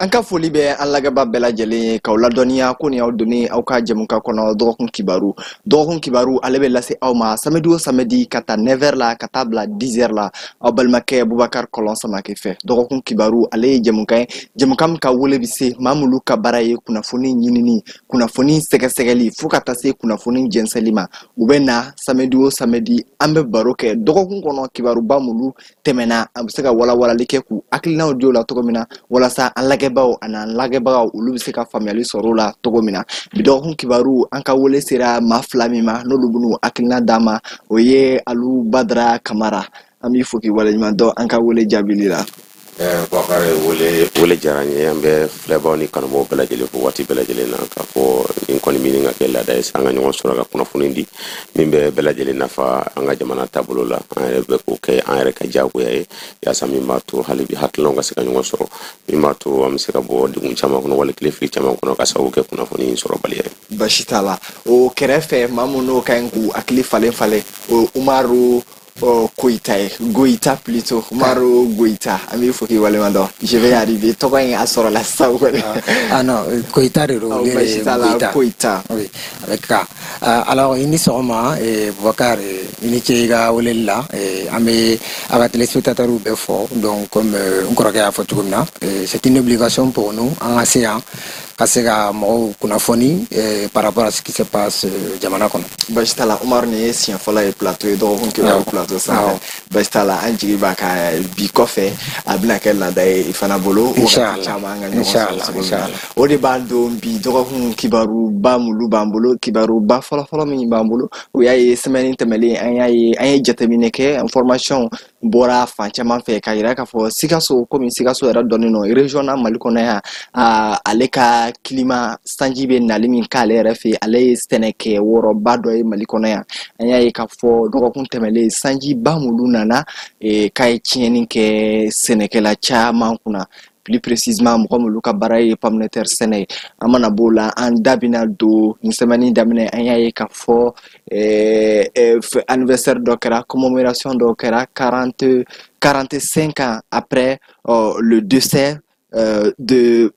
An ka foli bɛ an lagɛba bɛɛ lajɛlen ye, k'aw ladɔnniya ko nin y'aw donnen aw ka jɛmukan kɔnɔ, dɔgɔkun kibaru. Dɔgɔkun kibaru, ale bɛ lase aw ma samedi o samedi, ka taa 9h la ka taa bila 10h la, aw balimakɛ Bubakar Kɔlɔn Samakɛ fɛ. Dɔgɔkun kibaru, ale ye jɛmukan ye, jɛmukan min ka wele bɛ se maa minnu ka baara ye kunnafoni ɲinini, kunnafoni sɛgɛsɛgɛli, fo ka taa se kunnafoni jɛnsɛli ma. U bɛ na samedi o samedi, an bɛ baro kɛ dɔgɔkun kɔnɔ, kibaruba minnu tɛmɛna, an bɛ se ka walawalali kɛ, k'u hakilinaw di o la cogo min na, walasa an lagɛbaaw ani an lagɛbagaw, olu bɛ se ka faamuyali sɔrɔ o la cogo min na. Bi dɔgɔkun kibaru, an ka wele sera maa fila min ma, n'olu bɛn'u hakilina d'an ma, o ye Alu Badara Kamara. An b'i fo k'i waleɲuman dɔn an ka wele jaabili la. Bakari, wele diyara n ye. An bɛ filɛbaw ni kanubaw bɛɛ lajɛlen fo waati bɛɛ lajɛlen na, k'a fɔ nin kɔni min ka kɛ laada ye, an ka ɲɔgɔn sɔrɔ ka kunnafoni di min bɛ bɛɛ lajɛlen nafa an ka jamana taabolo la. An yɛrɛ bɛ k'o kɛ an yɛrɛ ka diyagoya ye, yaasa min b'a to hali bi hakilinaw ka se ka ɲɔgɔn sɔrɔ, min b'a to an bɛ se ka bɔ degun caman kɔnɔ wali kile fili caman kɔnɔ ka sababu kɛ kunnafoni sɔrɔbaliya ye. Basi t'a la. O kɛrɛfɛ, maa mun n'o ka ɲi k'u hakili falen falen, o Umaru Koyita ye, Goyita plutôt, Umaru Goyita, an b'i fo k'i waleɲuman dɔn. Je vais y arriver, tɔgɔ in a sɔrɔla sisan kɔni. Ah non, Koyita de don. Basi t'a la, Koyita. Oui, avec K. Alors, i ni sɔgɔma Boubacar, i ni ce i ka weleli la. An bɛ a ka téléspectateurs bɛɛ fɔ. Donc, comme n kɔrɔkɛ y'a fɔ cogo min na, c'est une obligation pour nous an ka se yan ka se ka mɔgɔw kunnafoni par rapport à ce qui se passe jamana kɔnɔ. Basi t'a la, Umaru. Nin ye siɲɛ fɔlɔ ye plateau ye, dɔgɔkun kibaru plateau sanfɛ. Basi t'a la, an jigi b'a ka bi kɔfɛ a bɛna kɛ laada ye i fana bolo, wagati caman an ka ɲɔgɔn sɔrɔ cogo min na. O de b'a don bi dɔgɔkun kibaruba minnu b'an bolo, kibaruba fɔlɔfɔlɔ min b'an bolo, o y'a ye semaine tɛmɛlen, an y'a ye, an ye jateminɛ kɛ, information bɔra fan caman fɛ k'a yira k'a fɔ Sikaso, komi Sikaso yɛrɛ dɔnnen don région na Mali kɔnɔ yan, ale ka climat, sanji bɛ nali min k'ale yɛrɛ fɛ, ale ye sɛnɛkɛ wɔrɔba dɔ ye Mali kɔnɔ yan. An y'a ye k'a fɔ dɔgɔkun tɛmɛlen, sanjiba minnu nana, k'a ye tiɲɛni kɛ sɛnɛkɛla caman kunna, plus précisément mɔgɔ minnu ka baara ye pomme de terre sɛnɛ ye. An mana b'o la, an da bɛna don nin semaine daminɛ, an y'a ye k'a fɔ anniversaire dɔ kɛra, commémoration dɔ kɛra, 40 45 ans après le décès de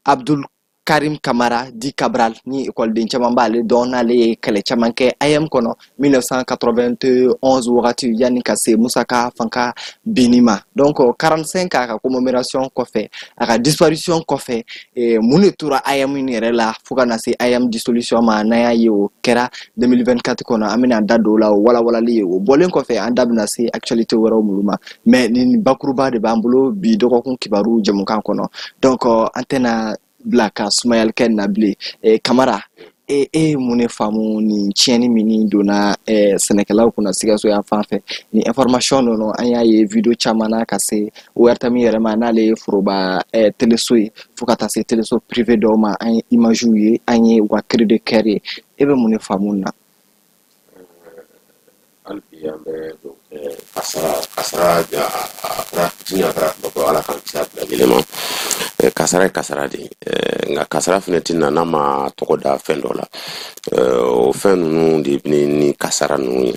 Abdul Karim Kamara dit Cabral, ni ekɔliden caman b'ale dɔn, n'ale ye kɛlɛ caman kɛ AEEM kɔnɔ 1991 wagati, yanni ka se Musa ka fanga binni ma. Donc 45 a ka commémoration kɔfɛ, a ka disparition kɔfɛ, mun de tora AEEM in yɛrɛ la fo ka na se AEEM dissolution ma, n'an y'a ye o kɛra 2024 kɔnɔ? An bɛna da don o la, o walawalali ye. O bɔlen kɔfɛ, an da bɛna se actualité wɛrɛw minnu ma, mais nin bakuruba de b'an bolo bi dɔgɔkun kibaru jɛmukan kɔnɔ. Donc an tɛna bila ka sumayali kɛ nin na bilen. Kamara, e ye mun de faamu nin tiɲɛni min donna sɛnɛkɛlaw kunna Sikaso yan fan fɛ? Ni information ninnu, an y'a ye vidéo caman na, ka se ORTM yɛrɛ ma, n'ale ye foroba teleso ye, fo ka taa se teleso privé dɔw ma, an ye image ye, an ye u ka cri de cœur ye. E bɛ mun de faamu nin na? Hali bi an bɛ dugawu kɛ, kasara, kasara a kɛra fitinin, a kɛra kumaba, Ala k'an kisi a bɛɛ lajɛlen ma. Kasara ye kasara de ye, nka kasara fɛnɛ tɛ na n'a ma tɔgɔ da fɛn dɔ la. O fɛn ninnu de bɛ ni kasara ninnu ye.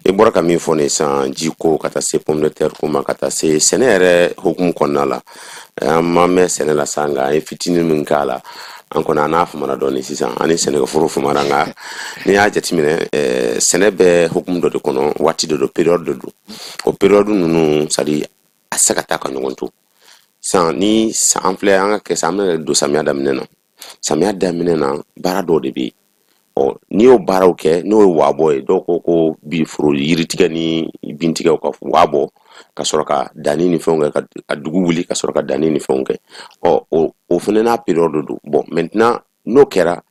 I bɔra ka min fɔ nin sisan, ji ko, ka taa se pomme de terre ko ma, ka taa se sɛnɛ yɛrɛ hukumu kɔnɔna la, an ma mɛn sɛnɛ la sa, nka an ye fitinin min k'a la, an kɔni an n'a famana dɔɔni sisan, ani sɛnɛkɛforo famana. Nka n'i y'a jateminɛ, sɛnɛ bɛ hukumu dɔ de kɔnɔ, waati de don, période de don. O période ninnu, c'est à dire a tɛ se ka taa ka ɲɔgɔn to. Sisan ni an filɛ, an ka kɛ sisan, an bɛna don samiya daminɛ na. Samiya daminɛ na, baara dɔw de bɛ yen. Ɔ n'i y'o baaraw kɛ, n'o ye waabɔ ye, dɔw ko ko bi foro yiritigɛ ni bintigɛw ka waa bɔ, ka sɔrɔ ka danni ni fɛnw kɛ, ka dugu wuli, ka sɔrɔ ka danni ni fɛnw kɛ. Ɔ o fɛnɛ n'a période don. Bon, maintenant n'o kɛra,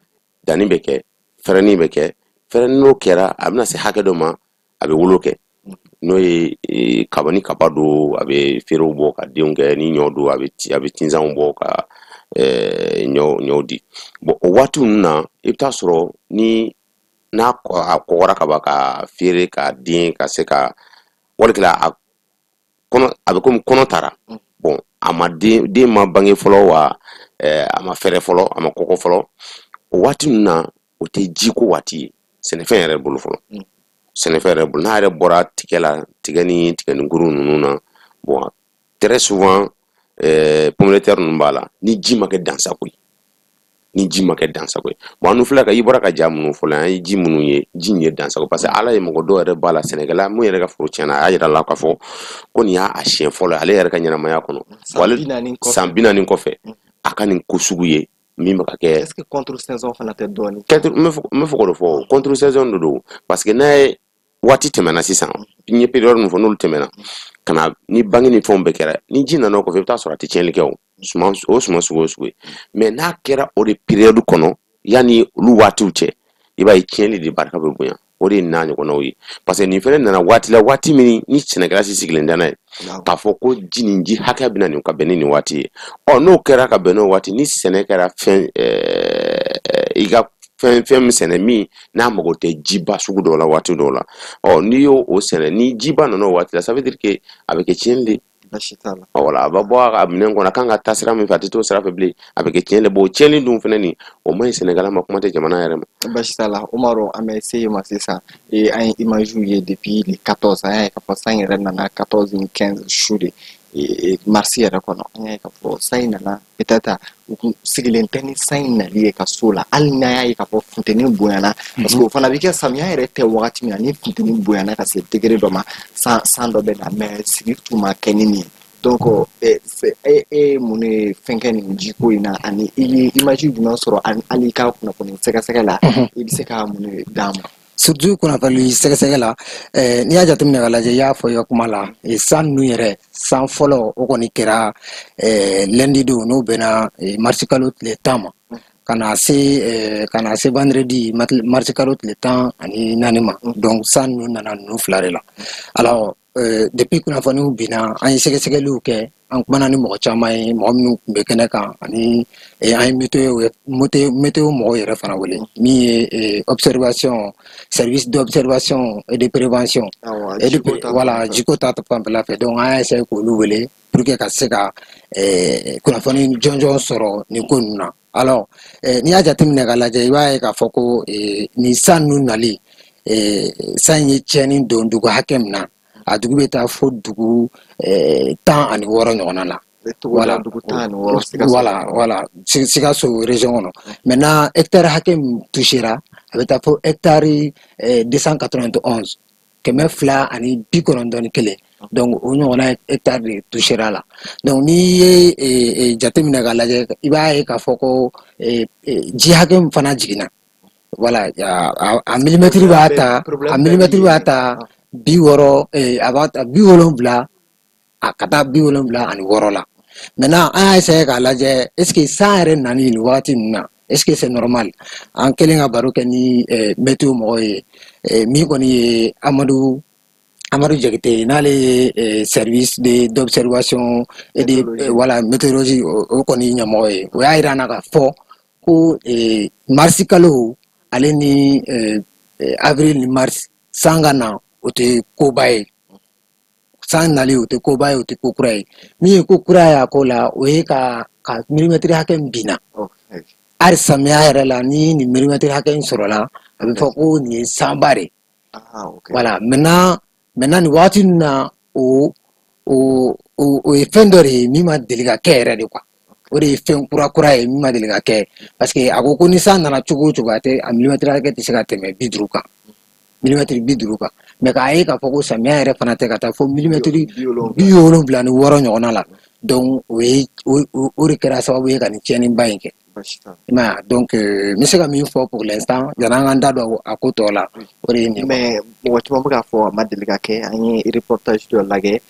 danni bɛ kɛ, fɛrɛni bɛ kɛ. Fɛrɛni n'o kɛra, a bɛna se hakɛ dɔ ma, a bɛ wolo kɛ, n'o ye kaba. Ni kaba don, a bɛ feerew bɔ ka denw kɛ. Ni ɲɔ don, a bɛ tinsanw bɔ ka ɲɔw di. Bon, o waati ninnu na, i bɛ taa sɔrɔ ni n'a a kɔgɔra ka ban, ka feere, ka den, ka se ka walikɛla a kɔnɔ, a bɛ komi kɔnɔ taara. Bon, a ma den, den ma bange fɔlɔ wa, a ma fɛrɛ fɔlɔ, a ma kɔgɔ fɔlɔ. O waati ninnu na, o tɛ jiko waati ye sɛnɛfɛn yɛrɛ bolo fɔlɔ. Sɛnɛfɛn yɛrɛ bolo, n'a yɛrɛ bɔra tigɛ la, tigɛ ni tigɛninkuru ninnu na, bon, très souvent Pomme de terre ninnu b'a la, ni ji ma kɛ dansago ye, ni ji ma kɛ dansago ye. Bon, an filɛ ka i bɔra ka ja minnu fɔlɔ, an ye ji minnu ye, ji in ye dansago, parce que Ala ye mɔgɔ dɔw yɛrɛ b'a la, sɛnɛkɛla mun yɛrɛ ka foro tiɲɛna, a y'a yira la k'a fɔ ko nin y'a siɲɛ fɔlɔ ye ale yɛrɛ ka ɲɛnamaya kɔnɔ. San 40 kɔfɛ, a ka nin ko sugu ye min bɛ ka kɛ. Est-ce que contre saison fana tɛ dɔɔnin? N bɛ fɛ k'o de fɔ, contre saison de don, parce que n'a ye waati tɛmɛna sisan, n ye période min fɔ, n'olu tɛmɛna ka na ni bange ni fɛnw bɛɛ kɛra, ni ji nana o kɔfɛ, i bɛ taa sɔrɔ a tɛ tiɲɛni kɛ. O suman, o suman sugu o sugu ye, mais n'a kɛra o de période kɔnɔ, yanni olu waatiw cɛ, i b'a ye tiɲɛni de barika bɛ bonya. O de ye n'a ɲɔgɔnnaw ye, parce que nin fɛnɛ nana waati la, waati min ni sɛnɛkɛla si sigilen tɛ n'a ye k'a fɔ ko ji nin ji hakɛ bɛ na nin ka bɛn ni nin waati ye. Ɔ, n'o kɛra ka bɛn n'o waati, ni sɛnɛ kɛra fɛn i ka fɛn min sɛnɛ min n'a mago tɛ jiba sugu dɔw la waati dɔw la, ɔ, n'i y'o o sɛnɛ, ni jiba nana o waati la, ça veut dire que a bɛ kɛ tiɲɛni de ye. Baasi t'a la. Wala, a bɛ bɔ a minɛn kɔnɔ, a kan ka taa sira min fɛ, a tɛ t'o sira fɛ bilen, a bɛ kɛ tiɲɛni de. Bon, tiɲɛni dun fɛnɛ nin, o man ɲi sɛnɛkɛla ma, kuma tɛ jamana yɛrɛ ma. Baasi t'a la, Umaru, an bɛ se ma sisan. An ye image ye depuis le 14, an y'a ye k'a fɔ san yɛrɛ nana 14 ni 15 su de mars yɛrɛ kɔnɔ. An y'a ye k'a fɔ san in nana, peut-être u kun sigilen tɛ ni san in nali ye ka so la, hali n'a y'a ye k'a fɔ funteni bonyana, parce que o fana bɛ kɛ samiya yɛrɛ tɛ wagati min na, ni funteni bonyana ka se degré dɔ ma, san dɔ bɛ na, mais sigi tun ma kɛ ni nin ye. Donc e e ye mun de fɛn kɛ nin jiko in na, ani i ye image jumɛn sɔrɔ, ani hali i ka kunnafoni sɛgɛsɛgɛ la, i bɛ se ka mun de d'an ma? Surtout kunnafoni sɛgɛsɛgɛ la, n'i y'a jateminɛ ka lajɛ, i y'a fɔ i ka kuma la, san ninnu yɛrɛ, san fɔlɔ o kɔni kɛra lundi don, n'o bɛnna marisi kalo tile 10 ma, ka na se vendredi marisi kalo tile 14 ma. Donc san ninnu nana ninnu fila de la. Alors depuis kunnafoniw binna, an ye sɛgɛsɛgɛliw kɛ, an kumana ni mɔgɔ caman ye, mɔgɔ minnu tun bɛ kɛnɛ kan, ani an ye météo mɔgɔw yɛrɛ fana wele, min ye observation, service d'observation et de prévention et de, voilà, jiko ta fanfɛla fɛ. Donc an y'a essayer k'olu wele pour que ka se ka kunnafoni jɔnjɔn sɔrɔ nin ko ninnu na. Alors n'i y'a jateminɛ ka lajɛ, i b'a ye k'a fɔ ko nin san ninnu nali, san ye tiɲɛni don dugu hakɛ min na, a dugu bɛ taa fo dugu 16 ɲɔgɔnna la. Voilà, voilà, Sikaso région kɔnɔ. Maintenant, hectare hakɛ min touchera, a bɛ taa fo hectare 291, 291. Donc o ɲɔgɔnna hectare de touchera la. Donc n'i ye jateminɛ ka lajɛ, i b'a ye k'a fɔ ko ji hakɛ min fana jiginna, voilà, a millimètre b'a ta, a millimètre b'a ta 60, a b'a ta 70, a ka taa 76 la. Maintenant, an y'a essayer k'a lajɛ, est ce que san yɛrɛ nani nin wagati ninnu na, est ce que c'est normal? An kɛlen ka baro kɛ ni météo mɔgɔw ye, min kɔni ye Amadu Jakite, n'ale ye service de d'observation et de, voilà, météorologie, o kɔni ɲɛmɔgɔ ye, o y'a yira an na k'a fɔ ko marisi kalo ale ni avril ni mars, san ka na, o tɛ koba ye. San nali, o tɛ koba ye, o tɛ ko kura ye. Min ye ko kura ye a ko la, o ye ka milimɛtiri hakɛ min binna. Hali samiya yɛrɛ la, ni nin milimɛtiri hakɛ in sɔrɔla, a bɛ fɔ ko nin ye sanba de. Voilà. Maintenant, nin waati ninnu na, o ye fɛn dɔ de ye min ma deli ka kɛ yɛrɛ de quoi. O de ye fɛn kura kura ye min ma deli ka kɛ, parce que a ko ko ni san nana cogo o cogo, a tɛ, a milimɛtiri hakɛ tɛ se ka tɛmɛ 50 kan, milimɛtiri 50 kan. Mais k'a ye k'a fɔ ko samiya yɛrɛ fana tɛ ka taa fo milimɛtiri 76 ɲɔgɔnna la, donc o ye o de kɛra sababu ye ka nin tiɲɛniba in kɛ. I m'a ye? Donc n bɛ se ka min fɔ pour l'instant, yan'an k'an da don a ko tɔ la, o de ye nin ye. Mais mɔgɔ caman bɛ k'a fɔ a ma deli ka kɛ. An ye reportage dɔ lajɛ,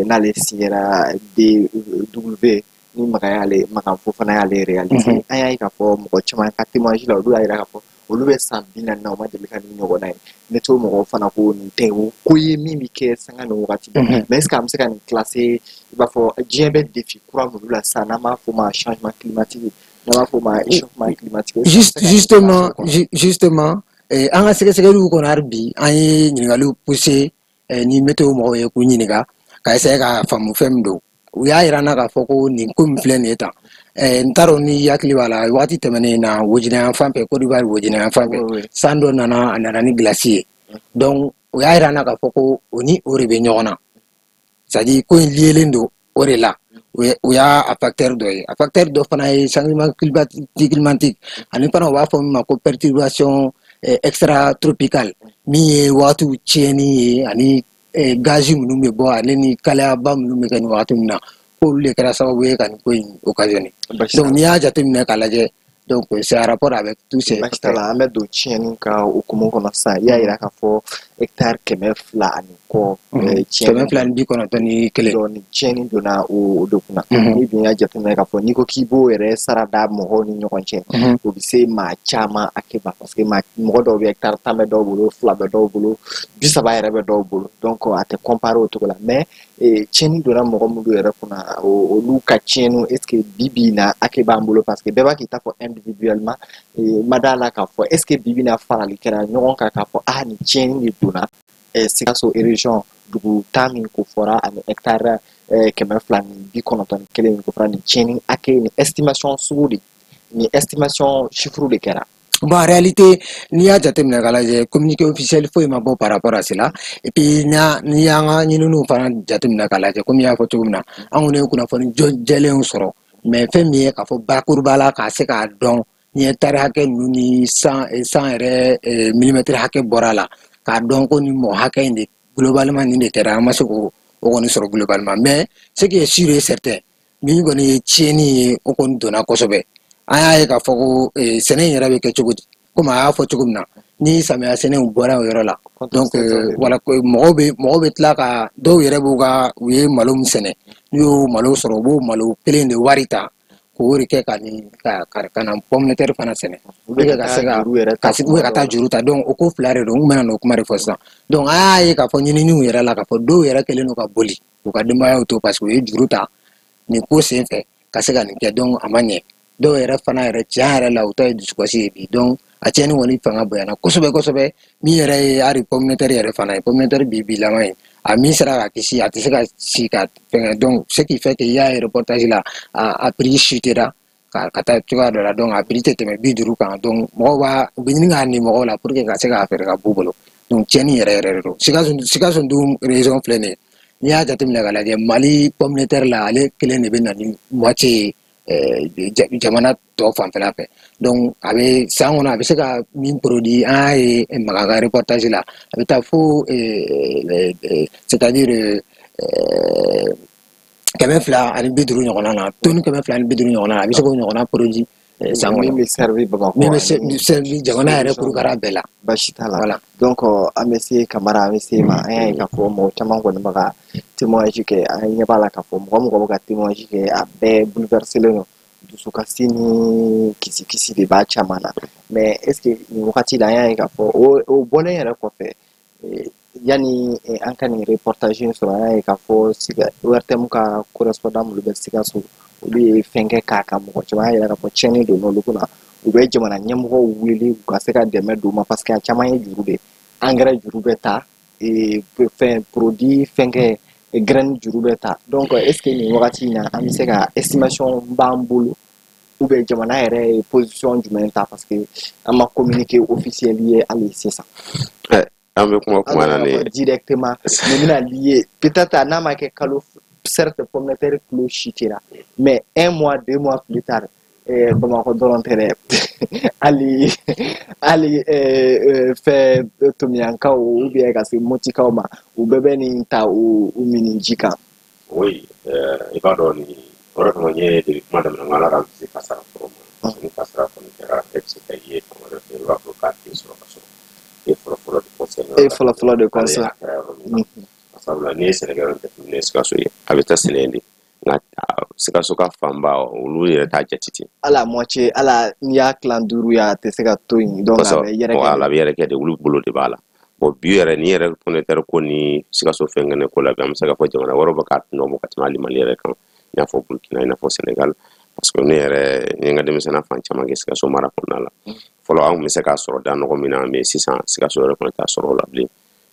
n'ale signera DW, ni Makan y'ale, Makan Fofana y'ale réalisé. An y'a ye k'a fɔ mɔgɔ caman ka témoignage la, olu y'a yira k'a fɔ olu bɛ san 40 na, u ma deli ka nin ɲɔgɔnna ye. Météo mɔgɔw fana ko nin tɛ o ko ye min bɛ kɛ sanga ni wagati bɛɛ. Mais est ce que an bɛ se ka nin classer, i b'a fɔ diɲɛ bɛ défi kura minnu la sisan, n'an b'a fɔ o ma changement climatique, n'an b'a fɔ o ma échauffement climatique? Justement, an ka sɛgɛsɛgɛliw kɔnɔ, hali bi an ye ɲininkaliw pousser ni météo mɔgɔw ye k'u ɲininka ka essayer ka faamu fɛn min don. U y'a yira n na k'a fɔ ko nin ko min filɛ nin ye tan, n t'a dɔn ni hakili b'a la, waati tɛmɛnen na, Wojinɛ yan fan fɛ, Côte d'Ivoire Wojinɛ yan fan fɛ, san dɔ nana, a nana ni glace ye. Donc o y'a yira n na k'a fɔ ko o ni o de bɛ ɲɔgɔn na, c'est à dire ko in liélen don o de la. O y'a a facteur dɔ ye. A facteur dɔ fana ye changement climatique, ani fana u b'a fɔ min ma ko perturbation extra tropicale, min ye wagatiw tiɲɛni ye, ani gazi minnu bɛ bɔ, ale ni kalayaba minnu bɛ kɛ nin wagati min na, k'olu de kɛra sababu ye ka nin ko in occasionner. Donc n'i y'a jateminɛ k'a lajɛ, donc c'est en rapport avec tous ces Basi t'a la. An bɛ don tiɲɛni ka hukumu kɔnɔ sisan. I y'a yira k'a fɔ hectare 200 ani kɔ tiɲɛni 291. Dɔɔni tiɲɛni donna o de kunna. Ni dun y'a jateminɛ k'a fɔ n'i ko k'i b'o yɛrɛ sara da mɔgɔw ni ɲɔgɔn cɛ, o bɛ se maa caman hakɛ ma, parce que maa mɔgɔ dɔw bɛ hectare 10 bɛ dɔw bolo, 2 bɛ dɔw bolo, 30 yɛrɛ bɛ dɔw bolo. Donc a tɛ comparer o cogo la. Mais tiɲɛni donna mɔgɔ minnu yɛrɛ kunna, olu ka tiɲɛniw, est ce que bi bi in na hakɛ b'an bolo? Parce que bɛɛ b'a k'i ta fɔ individuellement. Ma d'a la k'a fɔ est ce que bi bi in na farali kɛra ɲɔgɔn kan k'a fɔ ah, nin tiɲɛni de donna Sikaso région dugu 10 min ko fɔra, ani hectare 291 min ko fɔra, nin tiɲɛni hakɛ, nin estimation sugu de, nin estimation chiffre de kɛra? Bon, en réalité, n'i y'a jateminɛ k'a lajɛ, communiqué officiel foyi ma bɔ par rapport à cela. Et puis n'i y'an ka ɲininiw fana jateminɛ k'a lajɛ, komi i y'a fɔ cogo min na, an kɔni ye kunnafoni jɛlenw sɔrɔ, mais fɛn min ye k'a fɔ bakuruba la k'a se k'a dɔn ni hectare hakɛ ninnu ni san san yɛrɛ millimètre hakɛ bɔra a la, k'a dɔn ko ni mɔgɔ hakɛ in de globalement nin de kɛra, an ma se k'o o kɔni sɔrɔ globalement. Mais ce qui est sûr et certain, min kɔni ye tiɲɛni ye, o kɔni donna kosɛbɛ. An y'a ye k'a fɔ ko sɛnɛ in yɛrɛ bɛ kɛ cogo di, komi a y'a fɔ cogo min na, ni samiya sɛnɛw bɔra o yɔrɔ la, donc wala mɔgɔw bɛ tila ka dɔw yɛrɛ b'u ka u ye malo min sɛnɛ, n'u y'o malo sɔrɔ, u b'o malo kelen de wari ta k'o de kɛ ka nin ka na pomme de terre fana sɛnɛ ou bien ka se ka juru yɛrɛ ta ka se ou ka taa juru ta. Donc o ko fila de don. N kun bɛna n'o kuma de fɔ sisan. Donc an y'a ye k'a fɔ ɲininiw yɛrɛ la k'a fɔ dɔw yɛrɛ kɛlen don ka boli k'u ka denbayaw to, parce que u ye juru ta nin ko sen fɛ ka se ka nin kɛ. Donc a ma ɲɛ. Dɔw yɛrɛ fana yɛrɛ, tiɲɛ yɛrɛ la, u ta ye dusukasi ye bi. Donc a tiɲɛni kɔni fanga bonyana kosɛbɛ kosɛbɛ. Min yɛrɛ ye hali pomme de terre yɛrɛ fana ye, pomme de terre bi bilama ye, a min sera ka kisi, a tɛ se ka si ka fɛngɛ. Donc ce qui fait que i y'a ye reportage la, a prix chutera ka taa cogoya dɔ la. Donc a prix tɛ tɛmɛ 50 kan. Donc mɔgɔw b'a u bɛ ɲini k'a nin mɔgɔw la pour que ka se k'a feere ka b'u bolo. Donc tiɲɛni yɛrɛ yɛrɛ de don. Sikaso dun région filɛ nin ye, n'i y'a jateminɛ k'a lajɛ, Mali pomme de terre la, ale kelen de bɛ na ni moitié ye jamana tɔ fanfɛla fɛ. Donc a bɛ san kɔnɔ, a bɛ se ka min produit, an y'a ye Maga ka reportage la, a bɛ taa fo c'est à dire 250 ɲɔgɔnna na, tonne 250 ɲɔgɔnna na, a bɛ se k'o ɲɔgɔnna produit san kɔnɔ. Min bɛ servi Bamakɔ. Min bɛ servi jamana yɛrɛ kurukara bɛɛ la. Basi t'a la. Voilà. Donc an bɛ se Kamara, an bɛ se ma. An y'a ye k'a fɔ mɔgɔ caman kɔni bɛ ka témoignage kɛ. An ɲɛ b'a la k'a fɔ mɔgɔ mɔgɔ bɛ ka témoignage kɛ, a bɛɛ bouleversé len don. Dusukasi ni kisikisi de b'a caman na. Mais est ce que nin wagati la, an y'a ye k'a fɔ o bɔlen yɛrɛ kɔfɛ, yanni an ka nin reportage in sɔrɔ, an y'a ye k'a fɔ Siga ORTM ka correspondant minnu bɛ Sikaso, olu ye fɛn kɛ k'a kan. Mɔgɔ caman y'a yira k'a fɔ tiɲɛni don olu kunna. U bɛ jamana ɲɛmɔgɔw wele u ka se ka dɛmɛ don u ma, parce que a caman ye juru de ye, engrais juru bɛ ta, fɛn produit fɛn kɛ, graine juru bɛ ta. Donc est ce que nin wagati in na, an bɛ se ka estimation b'an bolo, ou bien jamana yɛrɛ ye position jumɛn ta? Parce que an ma communiqué officiel ye hali sisan. An bɛ kuma kuma na ni directement nin bɛna lié peut-être n'a ma kɛ kalo, certes pomme de terre kilo chutera, mais un mois, 2 mois plus tard, Bamakɔ dɔrɔn tɛ dɛ, hali fɛn Tomiyankaw ou bien ka se Motikaw ma, u bɛɛ bɛ nin ta u mini ji kan. Oui, i b'a dɔn nin o de kama n ye depuis kuma daminɛ n ko Ala k'an kisi kasara kɔrɔ ma, parce que ni kasara kɔni kɛra, e bɛ se ka ye fan wɛrɛ fɛ, i b'a fɔ k'a tɛ sɔrɔ ka sɔrɔ e fɔlɔ fɔlɔ de conseil. E fɔlɔ fɔlɔ de conseil. A kɛra yɔrɔ min na, sabula n'i ye sɛnɛkɛyɔrɔ jateminɛ, Sikaso ye a bɛ taa sɛnɛ de, nka Sikaso ka fanba, olu yɛrɛ t'a jate ten. Ala moitié, ala n'i y'a tilan duuru ye, a tɛ se ka to yen. Donc a bɛ yɛrɛkɛ. Wala, a bɛ yɛrɛkɛ de, olu bolo de b'a la. Bon, bi yɛrɛ ni yɛrɛ pomme de terre ko ni Sikaso fɛn kɛnɛ ko la bi, an bɛ se k'a fɔ jamana wɛrɛw bɛ k'a tɔnɔ bɔ ka tɛmɛ hali Mali yɛrɛ kan, i n'a fɔ Burukina, i n'a fɔ Senegal, parce que ne yɛrɛ n ye n ka denmisɛnninya fan caman kɛ Sikaso mara kɔnɔna la. Fɔlɔ an tun bɛ se k'a sɔrɔ da nɔgɔ min na, mais sisan Sikaso yɛrɛ kɔni t'a sɔrɔ o la bilen,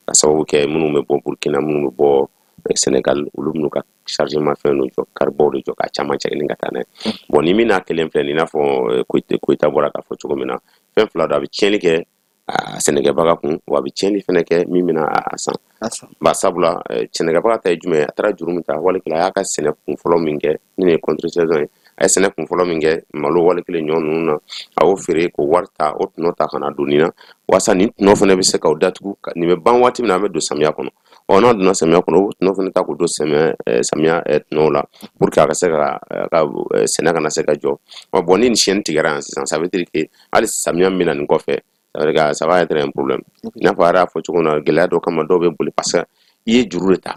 ka sababu kɛ minnu bɛ bɔ Burukina, minnu bɛ bɔ Senegal, olu minnu ka chargement fɛn dɔ jɔ, karibaw de jɔ k'a caman cɛ ka taa n'a ye. Bon, ni min n'a kelen filɛ nin, i n'a fɔ Koyita bɔra k'a fɔ cogo min na, fɛn fila don, a bɛ tiɲɛni kɛ. A sɛnɛkɛbaga kun, wa a bɛ tiɲɛni fɛnɛ kɛ min bɛna a san. Ba sabula sɛnɛkɛbaga ta ye jumɛn ye? A taara juru min ta, wali kelen a y'a ka sɛnɛ kun fɔlɔ min kɛ, ni nin ye contre saison ye, a ye sɛnɛ kun fɔlɔ min kɛ, malo wali kelen ɲɔ ninnu na, a y'o feere k'o wari ta, o tɔnɔ ta ka na don nin na, walasa nin tɔnɔ fɛnɛ bɛ se k'o datugu. Nin bɛ ban waati min na, an bɛ don samiya kɔnɔ. Ɔ n'a donna samiya kɔnɔ, o tɔnɔ fɛnɛ ta k'o don samiya tɔnɔw la, pour que a ka se ka sɛnɛ kana se ka jɔ. Ɔ bon, ni nin chaîne tigɛra yan sisan, ça veut dire que hali samiya min na nin kɔfɛ, ça veut dire que ça va être un problème. I n'a fɔ a yɛrɛ y'a fɔ cogo min na, gɛlɛya dɔ kama, dɔw bɛ boli, parce que i ye juru de ta.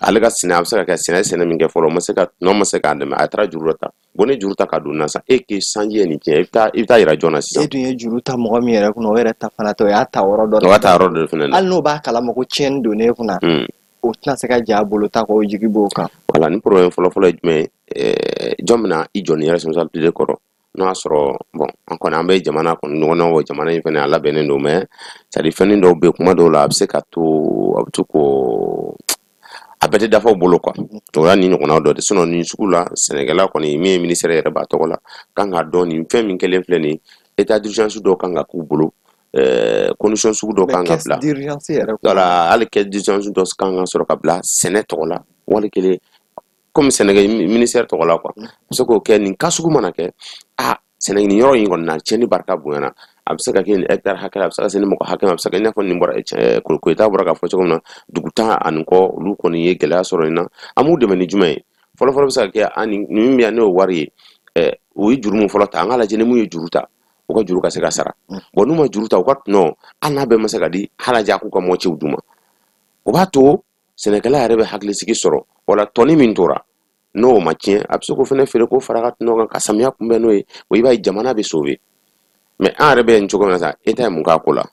Ale ka sɛnɛ, a bɛ se ka kɛ sɛnɛ min kɛ fɔlɔ, ma se ka tɔnɔ, ma se k'a dɛmɛ, a taara juru dɔ ta. Bon, ni juru ta ka don na sisan, e k'i sanji ye nin tiɲɛ, i bɛ taa yira jɔn na sisan? E dun ye juru ta mɔgɔ min yɛrɛ kunna, o yɛrɛ ta fana tɛ, o y'a ta yɔrɔ dɔ. O y'a ta yɔrɔ dɔ fana na. Hali n'o b'a kalama ko tiɲɛni donnen e kunna, o tɛna se ka ja a bolo ta kɔ, o jigi b'o kan. Voilà, ni problème fɔlɔ-fɔlɔ ye jumɛn ye? Jɔn bɛna i jɔ nin responsabilité kɔrɔ, n'o y'a sɔrɔ, bon, an kɔni an bɛ jamana kɔni ɲɔgɔn na, o jamana in fɛnɛ a labɛnnen don, mais c'est à dire fɛnnin dɔw bɛ yen, kuma dɔw la a bɛ se ka to, a bɛ to ko a bɛɛ tɛ dafa u bolo quoi. O y'a ni ɲɔgɔnna dɔ de. Sinon nin sugu la, sɛnɛkɛla kɔni min ye ministère yɛrɛ b'a tɔgɔ la, kan k'a dɔn nin fɛn min kɛlen filɛ nin ye, état d'urgence dɔw kan ka k'u bolo, condition sugu dɔw kan ka bila. D'urgence yɛrɛ. Voilà, hali caisse d'urgence dɔ kan ka sɔrɔ ka bila sɛnɛ tɔgɔ la, wali kelen komi sɛnɛkɛ ministère tɔgɔ la quoi. A bɛ se k'o kɛ nin cas sugu mana kɛ, a sɛnɛ nin yɔrɔ in kɔni na, tiɲɛni barika bonyana, a bɛ se ka kɛ nin hectare hakɛ la, a bɛ se ka se ni mɔgɔ hakɛ ma, a bɛ se ka i n'a fɔ nin bɔra Koyita bɔra k'a fɔ cogo min na, dugu 10 ani kɔ, olu kɔni ye gɛlɛya sɔrɔ nin na. An b'u dɛmɛ ni jumɛn ye? Fɔlɔ-fɔlɔ bɛ se ka kɛ an ni min bɛ yan, n'o ye wari ye, o ye juru min fɔlɔ ta, an k'a lajɛ ni mun ye juru ta, u ka juru ka se ka sara. Bon, n'u ma juru ta, u ka tɔnɔ, hali n'a bɛɛ ma se ka di, hali a k'u ka moitié d'u ma, o b'a to sɛnɛkɛla yɛrɛ bɛ hakilisigi sɔrɔ. Wala tɔni min tora, n'o ma tiɲɛ, a bɛ se k'o fana feere k'o fara ka tɔnɔ kan ka samiya kunbɛn n'o ye. O i b'a ye jamana bɛ sauver. Mais an yɛrɛ bɛ yen cogo min na sisan, État ye mun k'a ko la?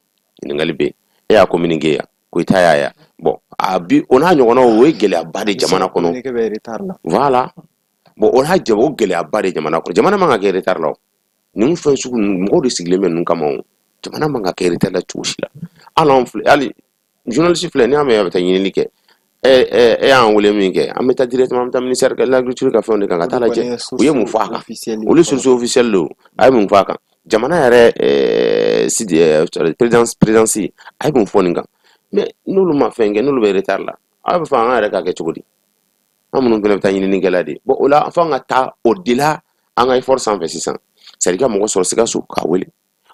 Ɲininkali bɛ yen. E y'a communiqué yan, Koyita y'a yan. Bon, a bi o n'a ɲɔgɔnnaw, o ye gɛlɛyaba de jamana kɔnɔ. Voilà, bon, o n'a jɛ, o gɛlɛyaba de jamana kɔnɔ. Jamana man ka kɛ retard la. O ninnu fɛn sugu ninnu, mɔgɔw de sigilen bɛ ninnu kama. O jamana man ka kɛ retard la cogo si la. Hali anw filɛ, hali journaliste filɛ, n'i y'a mɛn a bɛ taa ɲinini kɛ, e y'an wele min kɛ, an bɛ taa directement, an bɛ taa ministère de l'Agriculture ka fɛnw de kan ka taa lajɛ u ye mun fɔ a kan. Olu source officielle don, a ye mun fɔ a kan? Jamana yɛrɛ sidi présidence a ye mun fɔ nin kan? Mais n'olu ma fɛn kɛ, n'olu bɛ retard la, a bɛ fɔ an yɛrɛ k'a kɛ cogo di? An minnu fana bɛ taa ɲininikɛla de. Bon, o la fo an ka taa au delà an ka effort sanfɛ sisan, c'est à dire ka mɔgɔ sɔrɔ Sikaso k'a wele,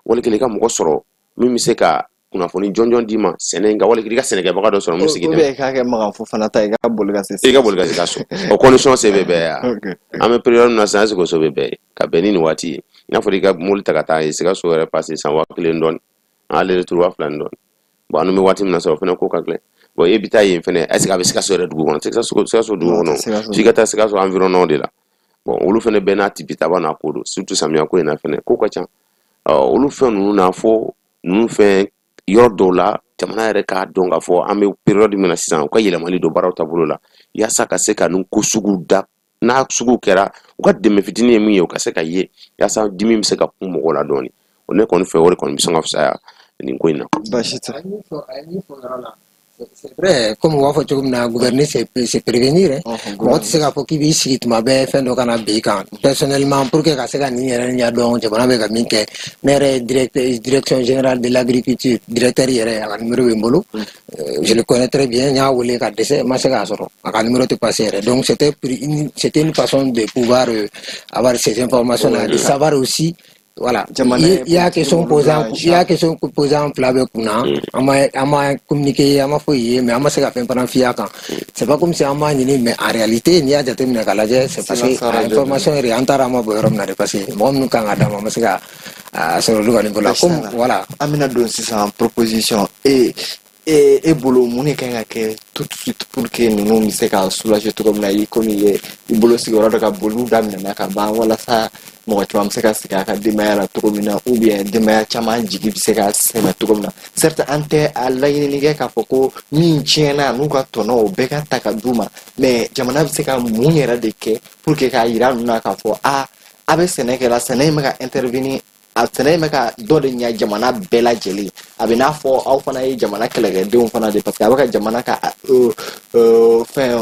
wali kelen i ka mɔgɔ sɔrɔ min bɛ se ka kunnafoni jɔnjɔn d'i ma sɛnɛ in kan, wali i ka sɛnɛkɛbaga dɔ sɔrɔ mun sigilen. Ou bien k'a kɛ Makan Fofana ta ye, i ka boli ka se. I ka boli ka Sikaso, o condition se bɛ bɛɛ ye. An bɛ période min na sisan, est ce que o se bɛ bɛɛ ye ka bɛn ni nin waati ye? I n'a fɔ i ka mobili ta ka taa yen Sikaso yɛrɛ passer san 1000 dɔɔni, aller retour 2000 ni dɔɔni. Bon, an bɛ waati min na sisan, o fana ko ka gɛlɛn. Bon, e bɛ taa yen fɛnɛ, est ce que a bɛ Sikaso yɛrɛ dugu kɔnɔ? Sikaso dugu kɔnɔ, f'i ka taa Sikaso environnement de la. Bon, olu fɛnɛ bɛɛ n'a tipitaba n'a ko don, surtout samiya ko in na fɛnɛ, ko ka ca. Olu fɛn ninnu na, fo ninnu fɛn yɔrɔ dɔw la, jamana yɛrɛ k'a dɔn k'a fɔ an bɛ période min na sisan, u ka yɛlɛmali don baaraw taabolo la, yaasa ka se ka nin ko sugu da n'a sugu kɛra, u ka dɛmɛ fitinin ye min ye, u ka se ka ye, yaasa dimi bɛ se ka kun mɔgɔw la dɔɔni. O ne kɔni fɛ, o de kɔni bɛ sɔn ka fisaya nin ko in na. Baasi tɛ. C'est vrai, comme u b'a fɔ cogo min na, gouverner, c'est prévenir. Mɔgɔ tɛ se k'a fɔ k'i b'i sigi tuma bɛɛ fɛn dɔ kana bin i kan. Personnellement, pour que ka se ka nin yɛrɛ ɲɛdɔn, jamana bɛ ka min kɛ, ne yɛrɛ ye direction générale de l'agriculture, directeur yɛrɛ, a ka numéro bɛ n bolo, je le connais très bien. N y'a wele ka dɛsɛ, n ma se k'a sɔrɔ, a ka numéro tɛ passer yɛrɛ. Donc c'était une façon de pouvoir avoir ces informations là, de savoir aussi. Voilà, i y'a question posé, i y'a question posé an fila bɛɛ kunna. An ma communiqué, an ma foyi ye, mais an ma se ka fɛn fana f'i a kan. C'est pas comme si an b'a ɲini, mais en réalité, n'i y'a jateminɛ k'a lajɛ, c'est parce que a information yɛrɛ, an taara, an ma bɔ yɔrɔ min na de, parce que mɔgɔ minnu kan ka d'a ma, an ma se ka a sɔrɔ olu ka niveau la, comme voilà. An bɛna don sisan proposition. E bolo, mun de kan ka kɛ tout de suite pour que ninnu bɛ se ka soulager cogo min na, i komi i ye i bolo sigiyɔrɔ dɔ ka boliw daminɛna ka ban, walasa mɔgɔ caman bɛ se ka segin a ka denbaya la cogo min na, ou bien denbaya caman jigi bɛ se ka sɛmɛ cogo min na? Certes, an tɛ a laɲinini kɛ k'a fɔ ko min tiɲɛna n'u ka tɔnɔ, o bɛɛ ka ta ka d'u ma, mais jamana bɛ se ka mun yɛrɛ de kɛ pour que k'a yira ninnu na k'a fɔ a bɛ sɛnɛ kɛ la, sɛnɛ in bɛ ka intervenir, a sɛnɛ in bɛ ka dɔ de ɲɛ jamana bɛɛ lajɛlen, a bɛ n'a fɔ aw fana ye jamana kɛlɛkɛdenw fana de, parce que a bɛ ka jamana ka fɛn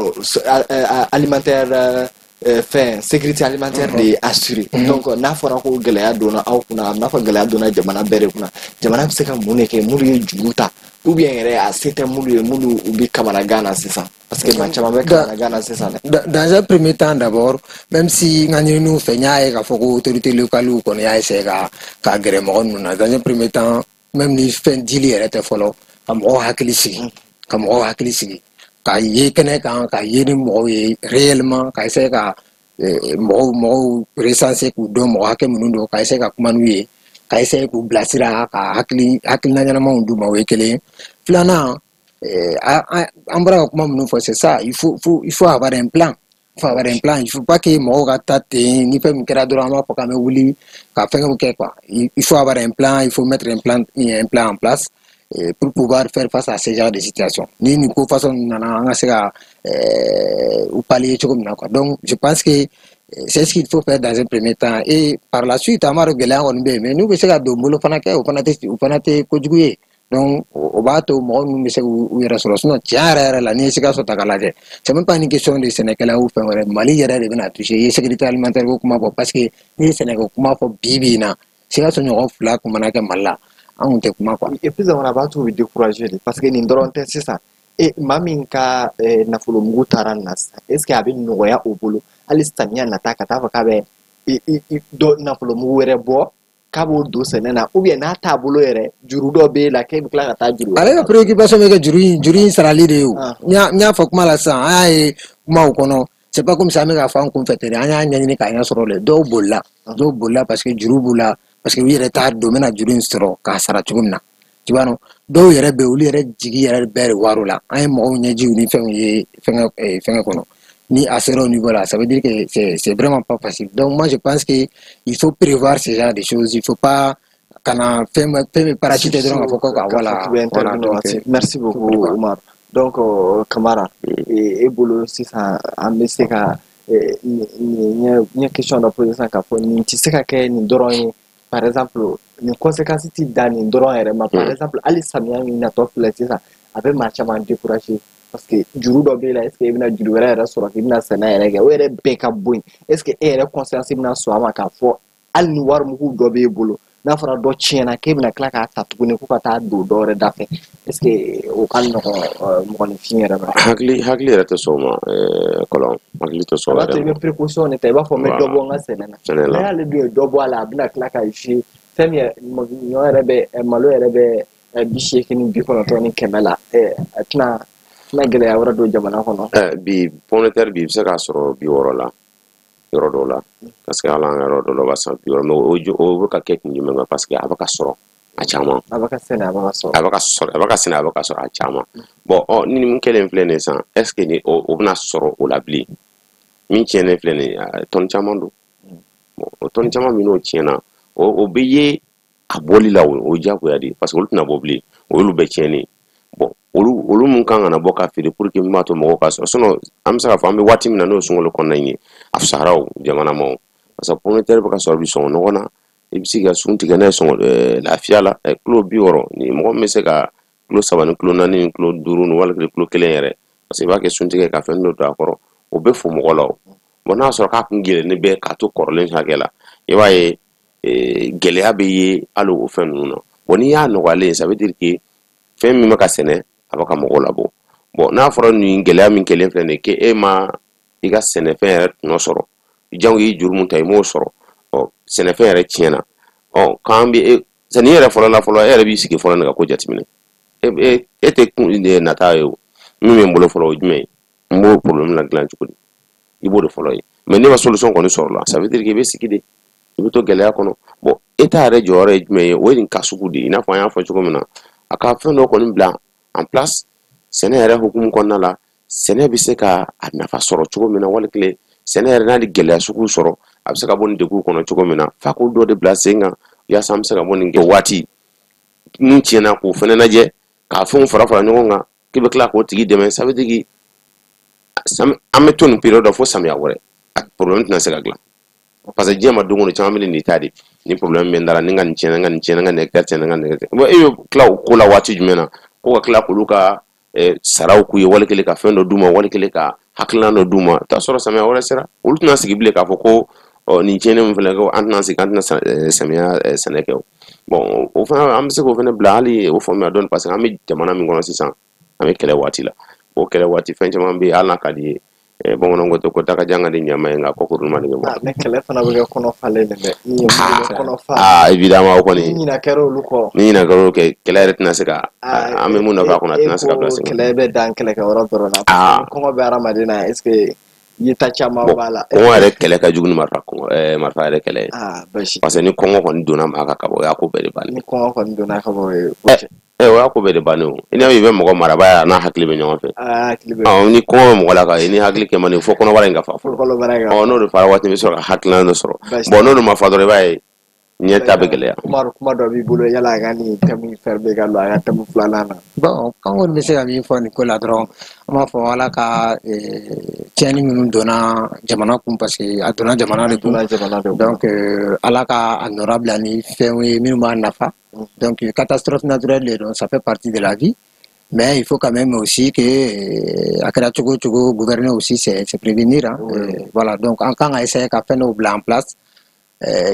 alimentaire fɛn sécurité alimentaire de assurer. Donc n'a fɔra ko gɛlɛya donna aw kunna, a bɛ n'a fɔ gɛlɛya donna jamana bɛɛ de kunna. Jamana bɛ se ka mun de kɛ minnu ye juru ta, ou bien yɛrɛ a se tɛ minnu ye, minnu u bɛ kamanagan na sisan, parce que maa caman bɛ kamanagan na sisan dɛ? Dans un premier temps d'abord, même si n ka ɲininiw fɛ, n y'a ye k'a fɔ ko autorité locale kɔni y'a essayer ka gɛrɛ mɔgɔ ninnu na. Dans un premier temps, même ni fɛn dili yɛrɛ tɛ fɔlɔ, ka mɔgɔw hakili sigi, ka mɔgɔw hakili sigi, ka ye kɛnɛ kan, ka ye ni mɔgɔw ye réellement, ka essayer ka mɔgɔw recenser, k'u dɔn mɔgɔ hakɛ minnu don, ka essayer ka kuma n'u ye, ka essayer k'u bilasira, ka hakilina ɲɛnamaw d'u ma, o ye kelen ye. Filanan, an bɔra ka kuma minnu fɔ, c'est ça, il faut avoir un plan, il faut avoir un plan. Il faut pas que mɔgɔw ka taa ten, ni fɛn min kɛra dɔrɔn, an b'a fɔ k'an bɛ wuli ka fɛngɛw kɛ quoi. Il faut avoir un plan, il faut mettre un plan en place pour pouvoir faire face à ce genre de situation. Ni nin ko façon nana, an ka se ka u pallier cogo min na quoi. Donc je pense que c'est ce qu'il faut faire dans un premier temps, et par la suite, an b'a dɔn gɛlɛya kɔni bɛ yen, mais n'u bɛ se ka don bolo fana kɛ, o fana tɛ kojugu ye. Donc o b'a to mɔgɔ ninnu bɛ se k'u yɛrɛ sɔrɔ. Sinon, tiɲɛ yɛrɛ yɛrɛ la, n'i ye Sikaso ta k'a lajɛ, c'est même pas une question de sɛnɛkɛla ou fɛn wɛrɛ, Mali yɛrɛ de bɛna toucher. I ye sécurité alimentaire ko kuma fɔ, parce que n'i ye sɛnɛko kuma fɔ bi bi in na, Sikaso ɲɔgɔn fila kun mana kɛ Mali la, an kun tɛ kuma quoi. Et puis a b'a to u bɛ décourager de, parce que nin dɔrɔn tɛ sisan. E maa min ka nafolo mugu taara nin na sisan, est ce que a bɛ nɔgɔya o bolo hali samiya nata ka taa fɔ k'a bɛ dɔ nafolo mugu wɛrɛ bɔ k'a b'o don sɛnɛ na, ou bien n'a t'a bolo yɛrɛ, juru dɔ b'e la k'e bɛ tila ka taa juru? Ale ka préoccupation bɛ kɛ juru in sarali de ye o. N y'a fɔ kuma la sisan, an y'a ye kumaw kɔnɔ, c'est pas comme si an bɛ k'a fɔ an kun fɛ ten dɛ, an y'a ɲɛɲini k'a ɲɛ sɔrɔ dɛ. Dɔw bolila, dɔw bolila parce que juru b'u la, parce que u yɛrɛ t'a dɔn u bɛna juru in sɔrɔ k'a sara cogo min na, tu vois non? Dɔw yɛrɛ bɛ yen, olu yɛrɛ jigi yɛrɛ bɛɛ de war'o la. An ye mɔgɔw ɲɛjiw ni fɛnw ye fɛngɛ kɔnɔ. Ni a sera au niveau là, ça veut dire que c'est vraiment pas facile. Donc moi, je pense que il faut prévoir ce genre de choses. Il faut pas kana fɛn fɛn bɛ parachuter dɔrɔn k'a fɔ ko ka voilà, donc Merci beaucoup, Umar. Donc Kamara, e bolo sisan, an bɛ se ka nin ɲɛ question dɔ poser sisan k'a fɔ nin tɛ se ka kɛ nin dɔrɔn ye. Par exemple, nin conséquence ti dan nin dɔrɔn yɛrɛ ma. Par exemple, hali samiya min natɔ filɛ sisan, a bɛ maa caman décourager, parce que juru dɔ b'e la. Est ce que e bɛna juru wɛrɛ yɛrɛ sɔrɔ k'i bɛna sɛnɛ yɛrɛ kɛ? O yɛrɛ bɛɛ ka bɔ yen, est ce que e yɛrɛ conscience bɛna sɔn a ma k'a fɔ hali ni wari mugu dɔ b'e bolo, n'a fɔra dɔ tiɲɛna, k'e bɛna tila k'a ta tuguni ko ka taa don dɔ wɛrɛ da fɛ? Est ce que o ka nɔgɔn mɔgɔninfin yɛrɛ ma? Hakili yɛrɛ tɛ sɔn o ma, kɔlɔn hakili tɛ sɔn. O b'a to i bɛ précaution de ta, i b'a fɔ n bɛ dɔ bɔ n ka sɛnɛ na. Sɛnɛ la. N'ale dun ye dɔ bɔ a la, a bɛna tila ka jouer fɛn min ye, ɲɔ yɛrɛ bɛ, malo yɛrɛ bɛ 80, 90 ni 100 la, a tɛna gɛlɛya wɛrɛ don jamana kɔnɔ. Bi pomme de terre bi, i bɛ se k'a sɔrɔ 60 la yɔrɔ dɔw la, parce que hali an ka yɔrɔ dɔw la, o b'a san 60. Mais o bɛ ka kɛ kun jumɛn kan? Parce que a bɛ ka sɔrɔ a caman. A bɛ ka sɛnɛ, a bɛ ka sɔrɔ. A bɛ ka sɔrɔ, a bɛ ka sɛnɛ, a bɛ ka sɔrɔ a caman. Bon, ɔ ni min kɛlen filɛ nin ye sisan, est ce que ni o bɛna sɔrɔ o la bilen? Min tiɲɛnen filɛ nin ye, tɔni caman don. Bon, o tɔni caman min n'o tiɲɛna, o bɛ ye a bɔli la, o ye diyagoya de ye, parce que olu tɛna bɔ bilen, o y'olu bɛɛ tiɲɛnen. Bon, olu mun kan ka na bɔ ka feere pour que min b'a to mɔgɔw ka sɔrɔ. Sinon, an bɛ se k'a fɔ an bɛ waati min na, n'o ye sunkalo kɔnɔna in ye, a fisayara o jamana ma o, parce que pomme de terre bɛ ka sɔrɔ bi sɔngɔ nɔgɔ na. I bɛ se k'i ka sun tigɛ n'a ye sɔngɔ lafiya la, kilo 60 ni mɔgɔ min bɛ se ka kilo 3 ni kilo 4 ni kilo 5 ni wali kilo 1 yɛrɛ, parce que i b'a kɛ suntigɛ ka fɛn dɔ don a kɔrɔ, o bɛ fo mɔgɔ la o. Bon, n'a sɔrɔ k'a kun gɛlɛnnen bɛ k'a to kɔrɔlen hakɛ la, i b'a ye gɛlɛya bɛ ye hali o fɛn ninnu na. Bon, n'i y'a nɔgɔyalen, ça veut dire que fɛn min bɛ ka sɛnɛ, a bɛ ka mɔgɔw labɔ. Bon, n'a fɔra nin gɛlɛya min kɛlen filɛ nin ye, k'e ma i ka sɛnɛfɛn yɛrɛ tɔnɔ sɔrɔ, jango i ye juru mun ta, i m'o sɔrɔ, ɔ sɛnɛfɛn yɛrɛ tiɲɛna, ɔ k'an bɛ e sanni yɛrɛ fɔlɔ la fɔlɔ, e yɛrɛ b'i sigi fɔlɔ nin ka ko jateminɛ. E tɛ kun nata ye o min bɛ n bolo fɔlɔ, o ye jumɛn ye? N b'o problème la dilan cogo di? I b'o de fɔlɔ ye. Mais ne ma solution kɔni sɔrɔ la, ça veut dire que i bɛ sigi de, i bɛ to gɛlɛya kɔnɔ. Bon, État yɛrɛ jɔyɔrɔ ye jumɛn ye? O ye nin cas sugu de ye. I n'a fɔ an y'a fɔ cogo min na, a ka fɛn dɔ kɔni bila en place sɛnɛ yɛrɛ hukumu kɔnɔna la, sɛnɛ bɛ se ka a nafa sɔrɔ cogo min na, wali kelen sɛnɛ yɛrɛ n'a ni gɛlɛya sugu sɔrɔ, a bɛ se ka bɔ nin degun kɔnɔ cogo min na, f'a k'o dɔ de bila sen kan yaasa an bɛ se ka bɔ nin kɛ waati min tiɲɛna, k'o fɛnɛ lajɛ, k'a fɛnw fara fara ɲɔgɔn kan, k'i bɛ tila k'o tigi dɛmɛ. Ça veut dire que an bɛ to nin période la fo samiya wɛrɛ, a problème tɛna se ka dilan, parce que diɲɛ ma don o don caman bɛ nin ta de ni problème bɛ n da la, ni n ka nin tiɲɛna, n ka nin tiɲɛna, n ka nin hectare tiɲɛna, n ka nin hectare. Bon, e bɛ tila o ko la waati jumɛn na ko ka tila k'olu ka saraw k'u ye, wali kelen ka fɛn dɔ d'u ma, wali kelen ka Hakilina dɔ d'u ma, i t'a sɔrɔ samiya wɛrɛ sera, olu tɛna sigi bilen k'a fɔ ko ɔ nin tiɲɛni min filɛ, ko an tɛna sigi, an tɛna samiya sɛnɛ kɛ. O bon, o fana, an bɛ se k'o fana bila hali o faamuya dɔɔni, parce que an bɛ jamana min kɔnɔ sisan, an bɛ kɛlɛ waati la. O kɛlɛ waati, fɛn caman bɛ yen, hali n'a ka di ye, bamananw ko ten ko dakajan ka di ɲama ye, nka kɔkuru ma de bɛ bɔ. Mais kɛlɛ fana bɛ kɛ kɔnɔ falen de dɛ, ni ye kɔnɔ fa. Aa, évidemment, o kɔni. Ni ɲina kɛra olu kɔ. Ni ɲina kɛra olu kɛ, kɛlɛ yɛrɛ tɛna se ka, an bɛ mun nɔfɛ a kɔnɔ, a tɛna se ka bila sen. Kɛlɛ bɛ dan kɛlɛkɛyɔrɔ dɔrɔn na. Kɔngɔ bɛ hadamaden na, est ce que yeta caman b'a la? Kɔngɔ yɛrɛ kɛlɛ ka jugu ni marifa kɔngɔ marifa yɛrɛ kɛlɛ ye. Aa, basi. Parce que ni kɔngɔ kɔni donna maa kan ka bɔ, o y'a ko bɛɛ de bannen. Ni kɔngɔ kɔni donna ka bɔ, o ye ko cɛ. O y'a ko bɛɛ de bannen. O i n'a fɔ i bɛ mɔgɔ mara, b'a ye a n'a hakili bɛ ɲɔgɔn fɛ. Hakili bɛ. Ni kɔngɔ bɛ mɔgɔ la ka ni hakili kɛ man di, fo kɔnɔbara in ka fa fɔlɔ. Kɔnɔbara in ka fa. N'o de fara waati, i bɛ sɔrɔ ka hakilina dɔ sɔrɔ. Bon, n'o de ma fa dɔrɔn, i b'a ye ɲɛ ta bɛ gɛlɛya. Umaru, kuma dɔ b'i bolo yala a ka nin thème in fermer ka don a ka thème filanan na? Bon, an kɔni bɛ se ka min fɔ nin ko la dɔrɔn, an b'a fɔ Ala ka tiɲɛni minnu donna jamana kun, parce que a donna jamana de kun. Donc Ala ka a nɔra bila ni fɛnw ye minnu b'a nafa. Donc catastrophe naturelle de don, ça fait partie de la vie. Mais il faut quand même aussi que a kɛra cogo o cogo, gouverner aussi, c'est prévenir, hein. Oui. Voilà, donc an kan ka essayer ka fɛn dɔw bila en place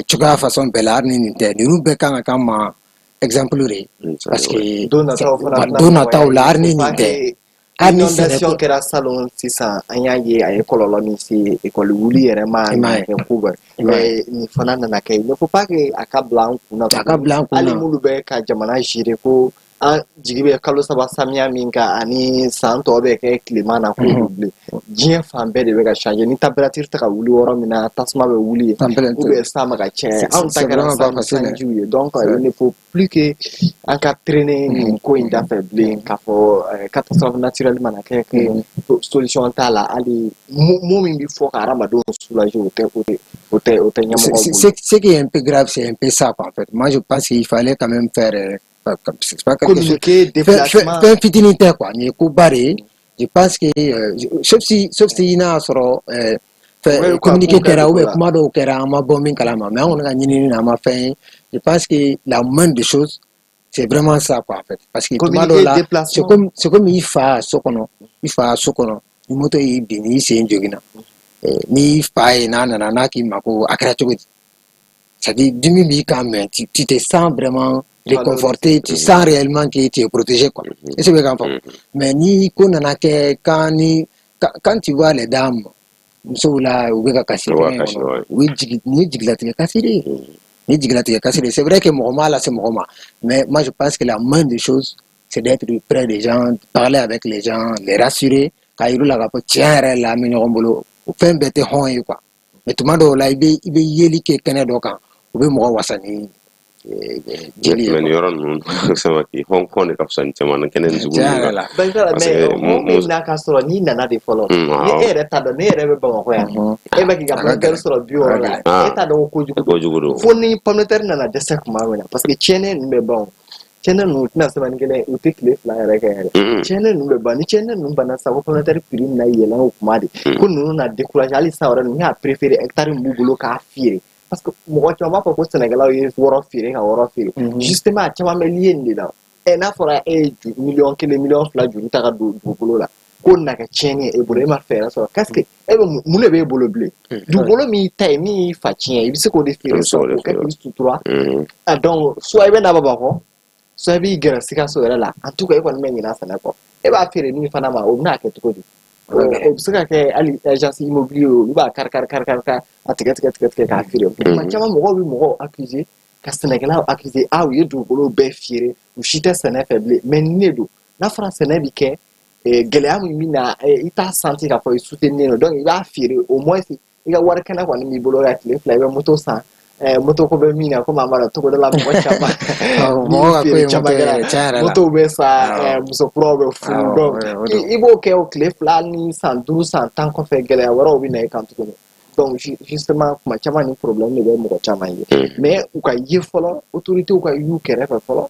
cogoya façon bɛɛ la, hali ni nin tɛ, ninnu bɛɛ kan ka k'an ma exemple de ye, parce que don nataw fana, don nataw la, hali ni nin tɛ, hali ni inondation kɛra salon sisan, an y'a ye a ye kɔlɔlɔ min se ekɔli wuli yɛrɛ ma, a kɛ ko bɛɛ, mais nin fana nana kɛ. Il ne faut pas que a ka bila an kunna. A ka bila an kunna. Hali minnu bɛ ka jamana gérer, ko an jigi bɛ kalo 3 samiya min kan ani san tɔ bɛ kɛ tilema na, k'o bilen. Diɲɛ fan bɛɛ de bɛ ka changer. Ni température tɛ ka wuli yɔrɔ min na, tasuma bɛ wuli yen, ou bien san bɛ ka tiɲɛ. Anw ta kɛra sanjiw ye. Donc il ne faut plus que an ka traîner nin ko in dafɛ bilen, k'a fɔ catastrophe naturelle mana kɛ, solution t'a la. Hali mot min bɛ fɔ ka hadamadenw soulager, o tɛ o tɛ o tɛ o tɛ ɲɛmɔgɔw bolo. Ce qui est un peu grave, c'est un peu ça, quoi, en fait. Moi, je pense qu'il fallait quand même faire, c'est pas quelque communiqué, déplacement. Fɛn fitinin tɛ, quoi. Nin ye koba de ye. Je pense que sauf si n'a y'a sɔrɔ fɛn communiqué kɛra ou bien kuma dɔw kɛra, an ma bɔ min kalama, mais an kɔni ka ɲinini na, an ma fɛn ye. Je pense que la moindre des choses, c'est vraiment ça, quoi, en fait, parce que tuma dɔw la, c'est comme i fa so kɔnɔ, i fa so kɔnɔ, ni moto y'i bin, n'i sen joginna, n'i fa ye, n'a nana n'a k'i ma ko a kɛra cogo di, c'est à dire dimi b'i kan, mais tu te sens vraiment réconforté, tu sens réellement que tu es protégé, quoi. Est-ce que tu Mais ni ko nana kɛ, quand ni quand tu vois les dames, musow la, u bɛ ka kasi kɛnɛ kɔnɔ, u bɛ jigin, nin ye jigilatigɛ kasi de ye, nin ye jigilatigɛ kasi de ye. C'est vrai que mɔgɔ m'a lase mɔgɔ ma, mais moi, je pense que la moindre des choses, c'est d'être près des gens, parler avec les gens, les rassurer, k'a yir'u la k'a fɔ tiɲɛ yɛrɛ la, an bɛ ɲɔgɔn bolo. O fɛn bɛɛ tɛ hɔn ye, quoi. Mais tuma dɔw la, i bɛ yeli kɛ kɛnɛ dɔ kan, u bɛ mɔgɔ wasa ni jeli ye. Mais nin yɔrɔ ninnu, Samake, hɔn hɔn de ka fisa ni caman na kɛnɛ ni sugu Tiɲɛ yɛrɛ la. Mais hɔn bɛ na ka sɔrɔ n'i nana de fɔlɔ. Ni e yɛrɛ t'a dɔn, ne yɛrɛ bɛ Bamakɔ yan, e bɛ k'i ka pomme de terre sɔrɔ 60 la, e t'a dɔn ko kojugu. Kojugu don. Fo ni pomme de terre nana dɛsɛ tuma min na, parce que tiɲɛnen ninnu bɛ ban. O tiɲɛnen ninnu, u tɛna semaine kelen, u tɛ tile 2 yɛrɛ kɛ yɛrɛ, tiɲɛnen ninnu bɛ ban. Ni tiɲɛnen ninnu banna sisan, ko pomme de terre prix bɛna yɛlɛn, o kuma de ko ninnu na décourager. Hali san wɛrɛ, ninnu y'a préféré hectare min b'u bolo k'a feere, parce que mɔgɔ caman b'a fɔ ko sɛnɛkɛlaw ye wɔrɔ feere ka wɔrɔ feere. Justement, a caman bɛ lié nin de la. Ɛ, n'a fɔra e ye miliyɔn 1, miliyɔn 2 juru ta ka don dugukolo la, k'o na kɛ tiɲɛni ye e bolo, e ma fɛɛrɛ sɔrɔ, qu'est-ce que e bɛ, mun de b'e bolo bilen? Dugukolo min y'i ta ye, min y'i fa tiɲɛ, i bɛ se k'o de feere sisan k'o kɛ k'i sutura. Ah, donc soit i bɛ na Bamakɔ, soit i b'i gɛrɛ Sikaso yɛrɛ la. En tout cas, e kɔni bɛ ɲinɛ sɛnɛ kɔ. E b'a feere min fana ma, o bɛna kɛ cogo di? O bɛ se ka kɛ hali agence immobilier, olu b'a kari kari kari kari kari, a tigɛ tigɛ tigɛ tigɛ k'a feere. Tuma caman, mɔgɔw bɛ mɔgɔw accuser, ka sɛnɛkɛlaw accuser: ah, u ye dugukolo bɛɛ feere, u si tɛ sɛnɛ fɛ bilen. Mais nin de don, n'a fɔra sɛnɛ bɛ kɛ, gɛlɛya min bɛ na, i t'a santi k'a fɔ i soutenir don. Donc i b'a feere, au moins i ka wari kɛnɛ kɔni b'i bolo ka tile 2, i bɛ moto san. Moto ko bɛ min na, komi an b'a dɔn togoda la, mɔgɔ caman Mɔgɔw ka ko ye moto yɛrɛ, tiɲɛ yɛrɛ la. Motow bɛ san, muso kuraw bɛ furu. Donc i b'o kɛ o tile 2 ni san 5, san 10 kɔfɛ, gɛlɛya wɛrɛw bɛ na i kan tuguni. Donc justement, kuma caman ni problème de bɛ mɔgɔ caman ye, mais u ka ye fɔlɔ, autorités ka y'u kɛrɛfɛ fɔlɔ,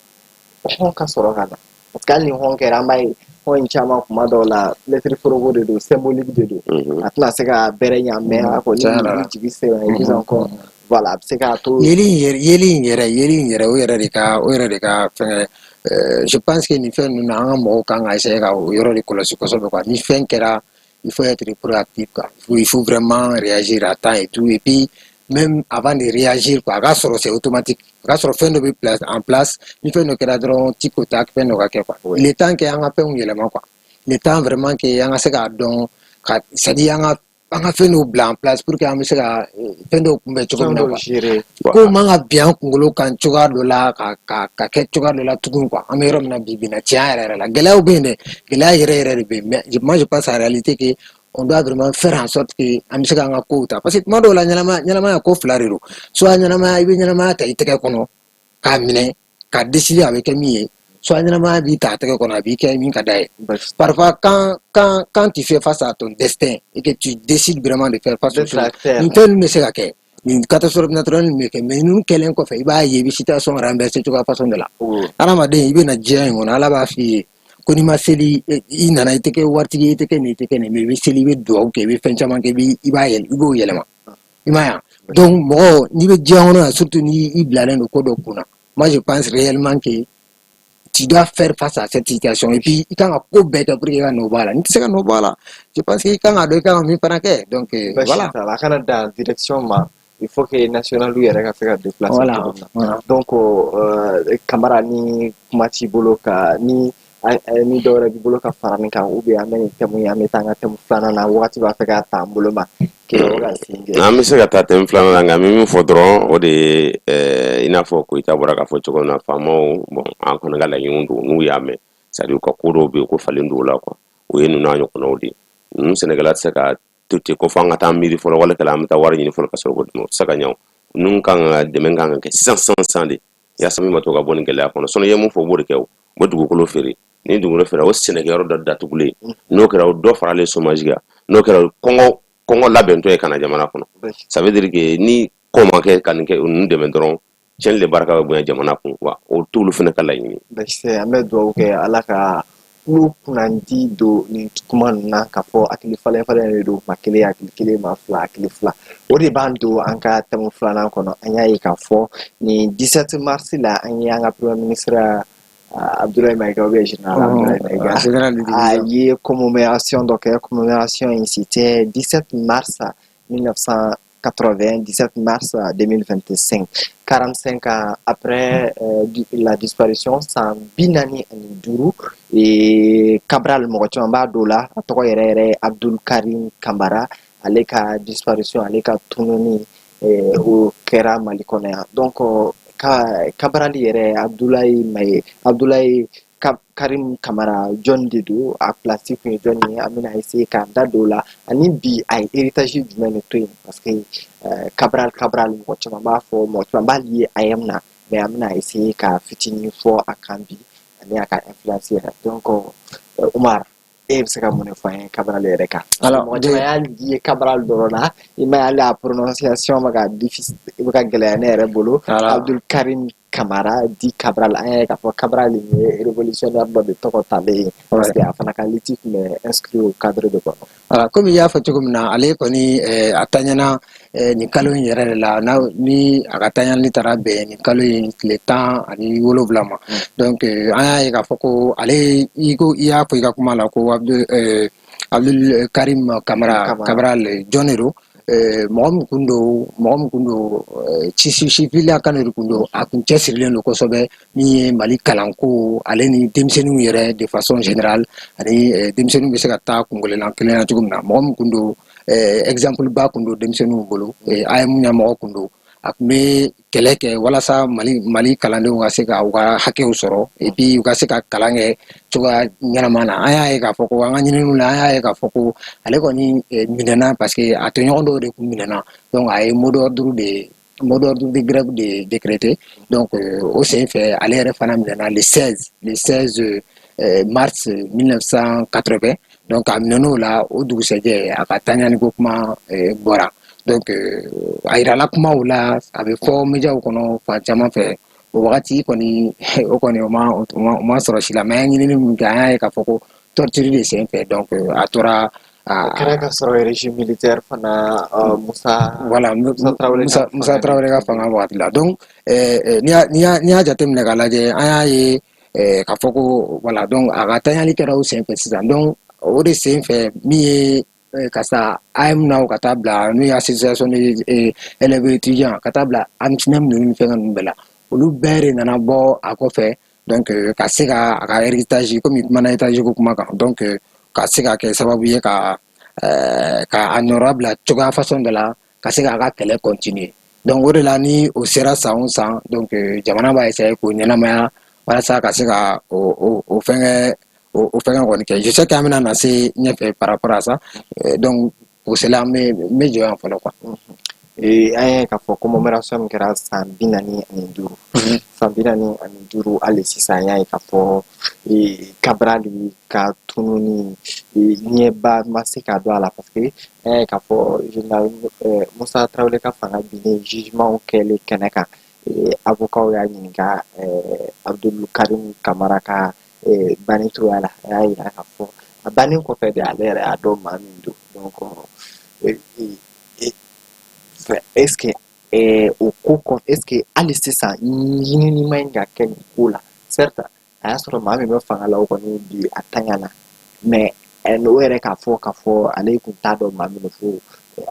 hɔn ka sɔrɔ ka na, parce que hali ni hɔn kɛra, an b'a ye hɔn in caman, kuma dɔw la, lettre foroko de don, symbolique de don, a tɛna se ka bɛrɛ ɲa, mais a kɔni b'i jigi sɛbɛn. Et puis encore, voilà, a bɛ se k'a to. Yeli in yɛrɛ, yeli in yɛrɛ, yeli in yɛrɛ, o yɛrɛ de ka fɛngɛ. Je pense que nin fɛn ninnu na, an ka mɔgɔw kan ka essayer ka o yɔrɔ de kɔlɔsi kosɛbɛ, quoi. Ni fɛn kɛra il faut être proactif, quoi. Il faut vraiment réagir à temps et tout. Et puis, même avant de réagir, quoi, a ka sɔrɔ c'est automatique, a ka sɔrɔ fɛn dɔ bɛ place en place, ni fɛn dɔ kɛra dɔrɔn, tic au tac, fɛn dɔ ka kɛ, quoi. Il est temps que an ka fɛnw yɛlɛma, quoi. Il est temps vraiment que an ka se k'a dɔn ka, c'est à dire an ka fɛn dɔw bila en place pour que an bɛ se ka fɛn dɔw kunbɛn cogo min na, quoi. Ko man ka bin an kunkolo kan cogoya dɔ la, ka kɛ cogoya dɔ la tugun, quoi. An bɛ yɔrɔ min na bi bi in na, tiɲɛ yɛrɛ yɛrɛ la, gɛlɛyaw bɛ yen dɛ, gɛlɛya yɛrɛ yɛrɛ de bɛ yen. Mais moi, je pense en réalité que on doit vraiment faire en sorte que an bɛ se k'an ka kow ta, parce que tuma dɔw la, ɲɛnamaya, ɲɛnamaya ko fila de don. Soit ɲɛnamaya, i bɛ ɲɛnamaya ta i tɛgɛ kɔnɔ k'a minɛ k'a décider a bɛ kɛ min ye, soit ɲɛnamaya b'i ta a tɛgɛ kɔnɔ, a b'i kɛ min ka d'a ye. Parfois, quand tu fais face à ton destin et que tu décides vraiment de faire face aux choses, nin fɛn ninnu bɛ se ka kɛ, nin catastrophe naturelle ninnu bɛ kɛ, mais ninnu kɛlen kɔfɛ, i b'a ye i bɛ situation renverser cogoya façon dɔ la. Hadamaden, i bɛ na diɲɛ in kɔnɔ, Ala b'a f'i ye ko n'i ma seli, i nana, i tɛ kɛ waritigi ye, i tɛ kɛ nin, i tɛ kɛ nin, mais i bɛ seli, i bɛ dugawu kɛ, i bɛ fɛn caman kɛ, i b'a yɛlɛ, i b'o yɛlɛma, i m'a ye wa? Donc mɔgɔ, n'i bɛ diɲɛ kɔnɔ yan, surtout ni i bilalen don ko dɔ kunna, moi, je pense réellement que tu dois faire face à cette situation et puis i kan ka ko bɛɛ kɛ pour que i ka nɔ bɔ a la. N'i tɛ se ka nɔ bɔ a la, je pense que i kan ka dɔn i kan ka min fana kɛ. Donc voilà. A kana dan direction ma, il faut que national yɛrɛ ka se ka déplacer cogo min na. Donc Kamara, ni kuma t'i bolo ka ni dɔwɛrɛ b'i bolo ka fara nin kan, ou bien an bɛ nin thème ye, an bɛ taa an ka thème filanan na, wagati b'a fɛ k'a ta an bolo ma. An bɛ se ka taa thème filanan na, nka n bɛ min fɔ dɔrɔn, o de ye i n'a fɔ Koyita bɔra k'a fɔ cogo min na, faamaw, bon, an kɔni ka laɲiniw don n'u y'a mɛn, c'est à dire u ka ko dɔw bɛ yen ko falen don o la, quoi. O ye ninnu n'a ɲɔgɔnnaw de ye. Ninnu sɛnɛkɛla tɛ se ka to ten ko fo an ka taa miiri fɔlɔ, wali kɛla an bɛ taa wari ɲini fɔlɔ ka sɔrɔ k'o dɛmɛ, o tɛ se ka ɲɛ. O ninnu kan ka dɛmɛ kan ka kɛ sisan sisan sisan de, yaasa min ma to ka bɔ nin gɛlɛya kɔnɔ. Sinon i ye mun fɔ, o b'o de kɛ. O u bɛ dugukolo feere, ni dugukolo feere, o sɛnɛkɛyɔrɔ dɔ datugulen, n'o kɛra, o dɔ faralen chômage kan, n'o kɛra, kɔngɔ labɛntɔ ye ka na jamana kɔnɔ. Ça veut dire que ni ko ma kɛ ka nin kɛ, ninnu dɛmɛ dɔrɔn, tiɲɛni de barika bɛ bonya jamana kun wa, o t'olu fana ka laɲini. Basi, an bɛ dugawu kɛ Ala ka tulo kunnandi don nin kuma ninnu na, k'a fɔ hakili falen falen de don, maa kelen hakili kelen, maa fila hakili fila. O de b'an don an ka thème filanan kɔnɔ. An y'a ye k'a fɔ nin 17 mars la, an ye an ka premier ministre Abdoulaye Maïga, ou bien général Abdoulaye Maïga, a ye commémoration dɔ kɛ. Commémoration in, c'était 17 mars 1980, 17 mars 2025, 45 ans après la disparition, san 45. Et Cabral, mɔgɔ caman b'a dɔn la, a tɔgɔ yɛrɛ yɛrɛ ye Abdul Karim Kamara. Ale ka disparition, ale ka tununi, o kɛra Mali kɔnɔ yan. Donc Cabral yɛrɛ, Abdoulaye Maye, Abdoulaye Karim Kamara, jɔn de don? A place kun ye jɔn ye? An bɛna essayer k'an da don o la, ani bi a ye héritage jumɛn de to yen? Parce que Cabral, Cabral, mɔgɔ caman b'a fɔ, mɔgɔ caman b'a lié AEEM na, mais an bɛna essayer ka fitinin fɔ a kan bi, ani a ka influence yɛrɛ. Donc Umar, e bɛ se ka mun de fɔ an ye Cabral yɛrɛ kan? Mɔgɔ caman y'a lié Cabral dɔrɔn na, i ma ye, hali a prononciation bɛ ka difficile, bɛ ka gɛlɛya ne yɛrɛ bolo. Abdul Karim Kamara dit Cabral, an y'a ye k'a fɔ Cabral ye révolutionnaire dɔ de tɔgɔ talen ye, parce que a fana ka lutte tun bɛ inscrit au cadre de kɔnɔ. Voilà, komi i y'a fɔ cogo min na, ale kɔni a taɲana nin kalo in yɛrɛ de la, n'a ni a ka taɲali taara bɛn nin kalo in tile 17 ma. Donc an y'a ye k'a fɔ ko ale, i ko i y'a fɔ i ka kuma la ko Abdul Karim Kamara, Cabral, jɔn de don? Mɔgɔ min kun don, sifilaka de kun don. A kun cɛsirilen don kosɛbɛ min ye Mali kalanko, ale ni denmisɛnninw yɛrɛ de façon générale, ani denmisɛnninw bɛ se ka taa kunkelenna kelen na cogo min na. Mɔgɔ min kun don, exemple ba kun don denmisɛnninw bolo. AEEM ɲɛmɔgɔ kun don. A kun bɛ kɛlɛ kɛ walasa Mali kalandenw ka se ka u ka hakɛw sɔrɔ et puis u ka se ka kalan kɛ cogoya ɲɛnama na. An y'a ye k'a fɔ ko an ka ɲininiw la, an y'a ye k'a fɔ ko ale kɔni minɛna, parce que a tɔɲɔgɔn dɔw de kun minɛna. Donc a ye mot d'ordre de grève de décrété. Donc o sen fɛ, ale yɛrɛ fana minɛna le 16 mars 1980. Donc a minɛn'o la, o dugusɛjɛ a ka taɲaniko kuma bɔra. Donc a yirala kumaw la, a bɛ fɔ médiaw kɔnɔ fan caman fɛ. O wagati kɔni, o kɔni o ma sɔrɔ si la, mais an ye ɲinini min kɛ, an y'a ye k'a fɔ ko torture de sen fɛ. Donc a tora. A kɛra ka sɔrɔ régime militaire fana, Musa Voilà, Musa Tarawele ka fanga wagati la. Donc n'i y'a jateminɛ k'a lajɛ, an y'a ye k'a fɔ ko voilà, donc a ka taɲali kɛra o sen fɛ sisan. Donc O de sen fɛ, min ye ka sa AM na, ka taa bila n'u ye association des élèves étudiants, ka taa bila AMSINEM ninnu ni fɛngɛ ninnu bɛɛ la, olu bɛɛ de nana bɔ a kɔfɛ. Donc ka se ka a ka héritage, komi kumana héritage ko kuma kan, donc ka se ka kɛ sababu ye ka a nɔrɔ bila cogoya façon dɔ la, ka se k'a ka kɛlɛ continuer. Donc o de la, ni o sera san o san, donc jamana b'a essayer k'o ɲɛnamaya walasa ka se ka o fɛngɛ, o fɛngɛ kɔni kɛ. Je sais qu'an bɛna na se ɲɛfɛ par rapport à ça. Donc pour cela, n bɛ jɔ yan fɔlɔ quoi. An ye k'a fɔ commémoration min kɛra san 45, san 45, hali sisan an y'a ye k'a fɔ Cabral ka tununi ɲɛba ma se ka don a la, parce que an y'a ye k'a fɔ général Musa Tarawele ka fanga binnen, jugement kɛlen kɛnɛ kan, avocat y'a ɲininka Abdul Karim Kamara ka banni cogoya la. A y'a yira k'a fɔ a bannen kɔfɛ de, ale yɛrɛ y'a dɔn maa min don. Donc est ce que o ko kɔfɛ, est ce que hali sisan ɲinini ma ɲi ka kɛ nin ko la? Certes, a y'a sɔrɔ maa min bɛ fanga la, o kɔni bi a tanyana, mais o yɛrɛ k'a fɔ ale kun t'a dɔn maa min don, fo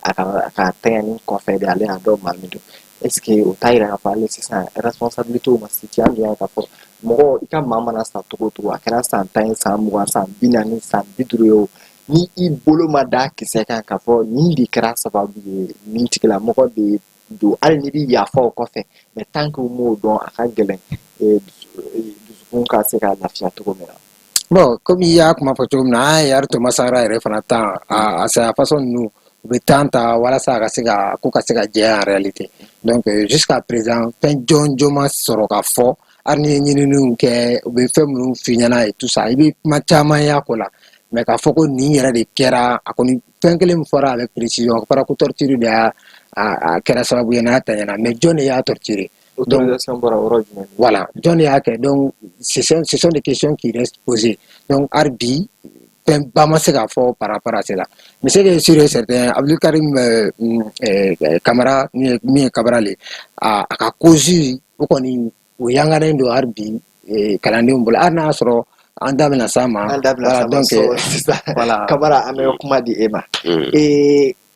a ka tanyani kɔfɛ de ale y'a dɔn maa min don. Est ce que o t'a yira k'a fɔ hali sisan responsabilité ma situé? An dun y'a ye k'a fɔ mɔgɔ i ka maa mana sa cogo o cogo, a kɛra san 10 ye, san 20, san 40, san 50 ye o, ni i bolo ma da kisɛ kan k'a fɔ nin de kɛra sababu ye, nin tigilamɔgɔ de don, hali n'i bɛ yafa o kɔfɛ, mais tant que u m'o dɔn, a ka gɛlɛn dusukun ka se ka lafiya cogo min na. Bon, komi i y'a kuma fɔ cogo min na, an ye yari Thomas Sankara yɛrɛ fana tan a saya façon ninnu, u bɛ temps ta walasa a ka se ka ko ka se ka jɛya en réalité. Donc jusqu'à présent, fɛn jɔn jɔn ma sɔrɔ ka fɔ. Hali ni ye ɲininiw kɛ, u bɛ fɛn minnu f'i ɲɛna et tout ça, i bɛ kuma caman y'a ko la, mais k'a fɔ ko nin yɛrɛ de kɛra a kɔni, fɛn kelen min fɔra avec précision, a fɔra ko torture de y'a a kɛra sababu ye n'a tanyana, mais jɔn de y'a torturer? Autorisation bɔra yɔrɔ jumɛn? Voilà, jɔn de y'a kɛ? Donc ce sont des questions qui restent posées. Donc hali bi, fɛn ba ma se k'a fɔ par rapport à cela. Mais ce qui est sûr et certain, Abdul Karim Kamara, min ye Cabral ye, a ka cause o kɔni, o yanganen don hali bi kalandenw bolo, hali n'a y'a sɔrɔ an da bɛna s'a ma. An da bɛna s'a ma. Donc sisan, voilà. Kamara, an bɛ kuma di e ma.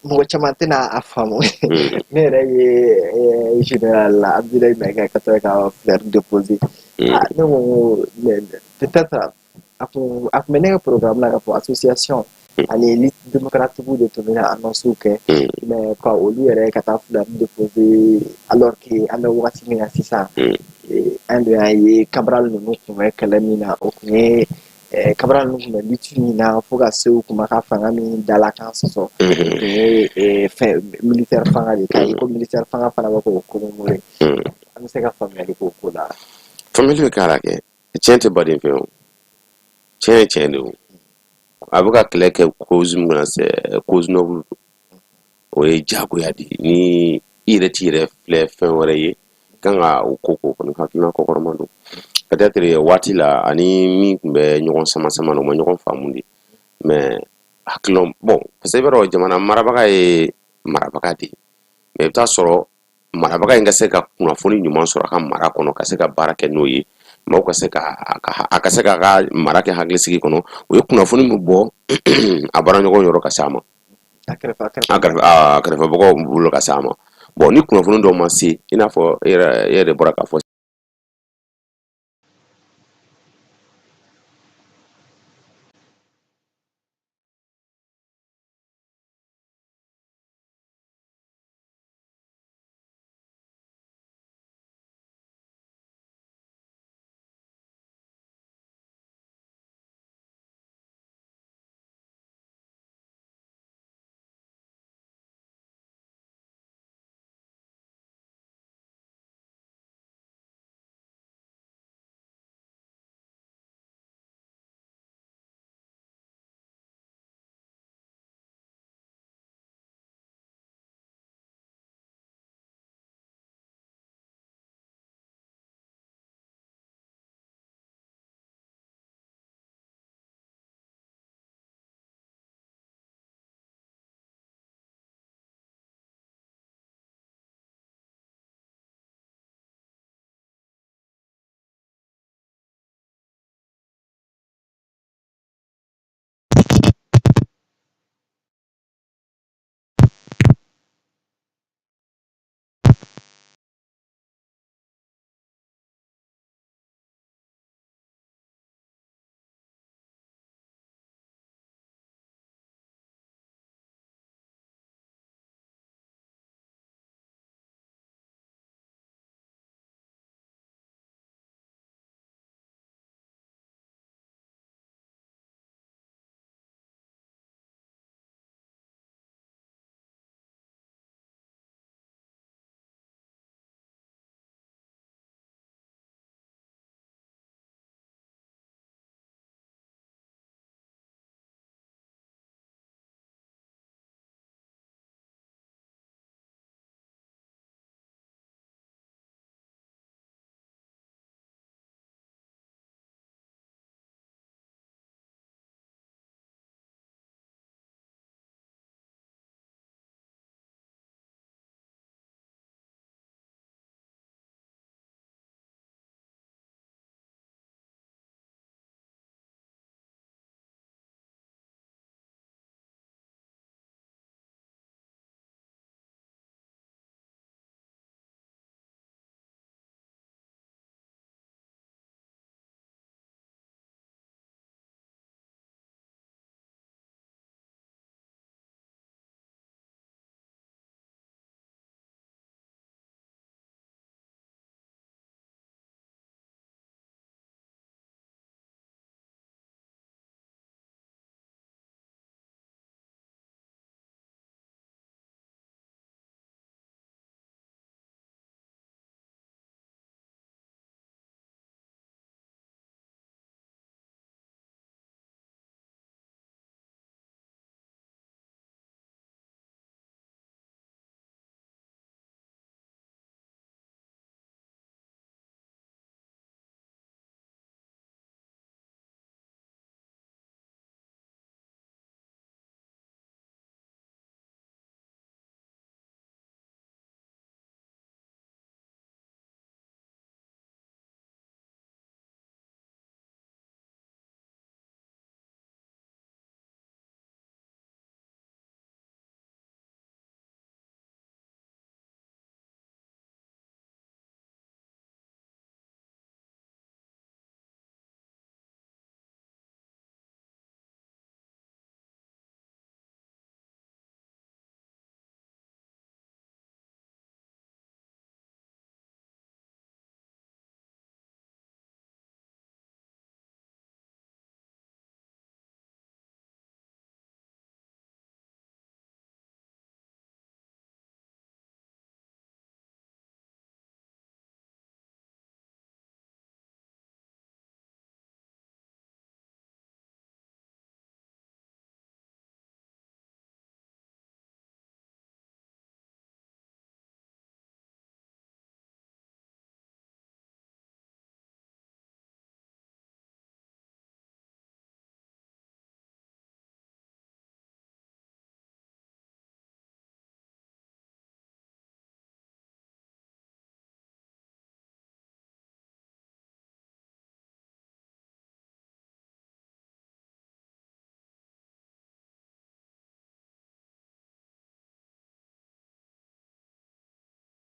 Mɔgɔ caman tɛna a faamu. Ne yɛrɛ ye général Abdoulaye Maïga ka to ka fleur déposer, ne ko peut-être a kun bɛ ne ka programme la k'a fɔ association ani lutte démocratique de tun bɛna annonce kɛ, mais ka olu yɛrɛ ka taa fleur déposer, alors que an bɛ wagati min na sisan, an de y'a ye Cabral ninnu tun bɛ kɛlɛ min na, o tun ye Cabral ninnu tun bɛ lutte min na fo ka se u kun ma ka fanga min dalakan sɔsɔ, o tun ye fɛn militaire fanga de k'a ye, ko militaire fanga fana bɛ k'o commémorer. An bɛ se ka faamuyali k'o ko la? Faamuyali bɛ k'a la kɛ. Tiɲɛ tɛ baden fɛn o, tiɲɛ ye tiɲɛ de o. A bɛ ka kɛlɛ kɛ cause min kunna, c'est cause noble, o ye diyagoya de ye. Ni i yɛrɛ t'i yɛrɛ filɛ fɛn wɛrɛ ye kan ka o ko k'o kɔni hakilina kɔkɔrɔma don. Peut-être waati la ani min tun bɛ ɲɔgɔn sama sama na, u ma ɲɔgɔn faamu de, mais hakilina bon, parce que i b'a dɔn, jamana marabaga ye marabaga de ye, mais i bɛ taa sɔrɔ marabaga in ka se ka kunnafoni ɲuman sɔrɔ a ka mara kɔnɔ, ka se ka baara kɛ n'o ye, maaw ka se ka a ka se k'a ka mara kɛ hakilisigi kɔnɔ. O ye kunnafoni min bɔ a baaraɲɔgɔn yɔrɔ ka se a ma, a kɛrɛfɛ a kɛrɛfɛ a kɛrɛfɛmɔgɔw bolo ka se a ma. Bon, ni kunnafoni dɔw ma se, i n'a fɔ e yɛrɛ bɔra k'a fɔ.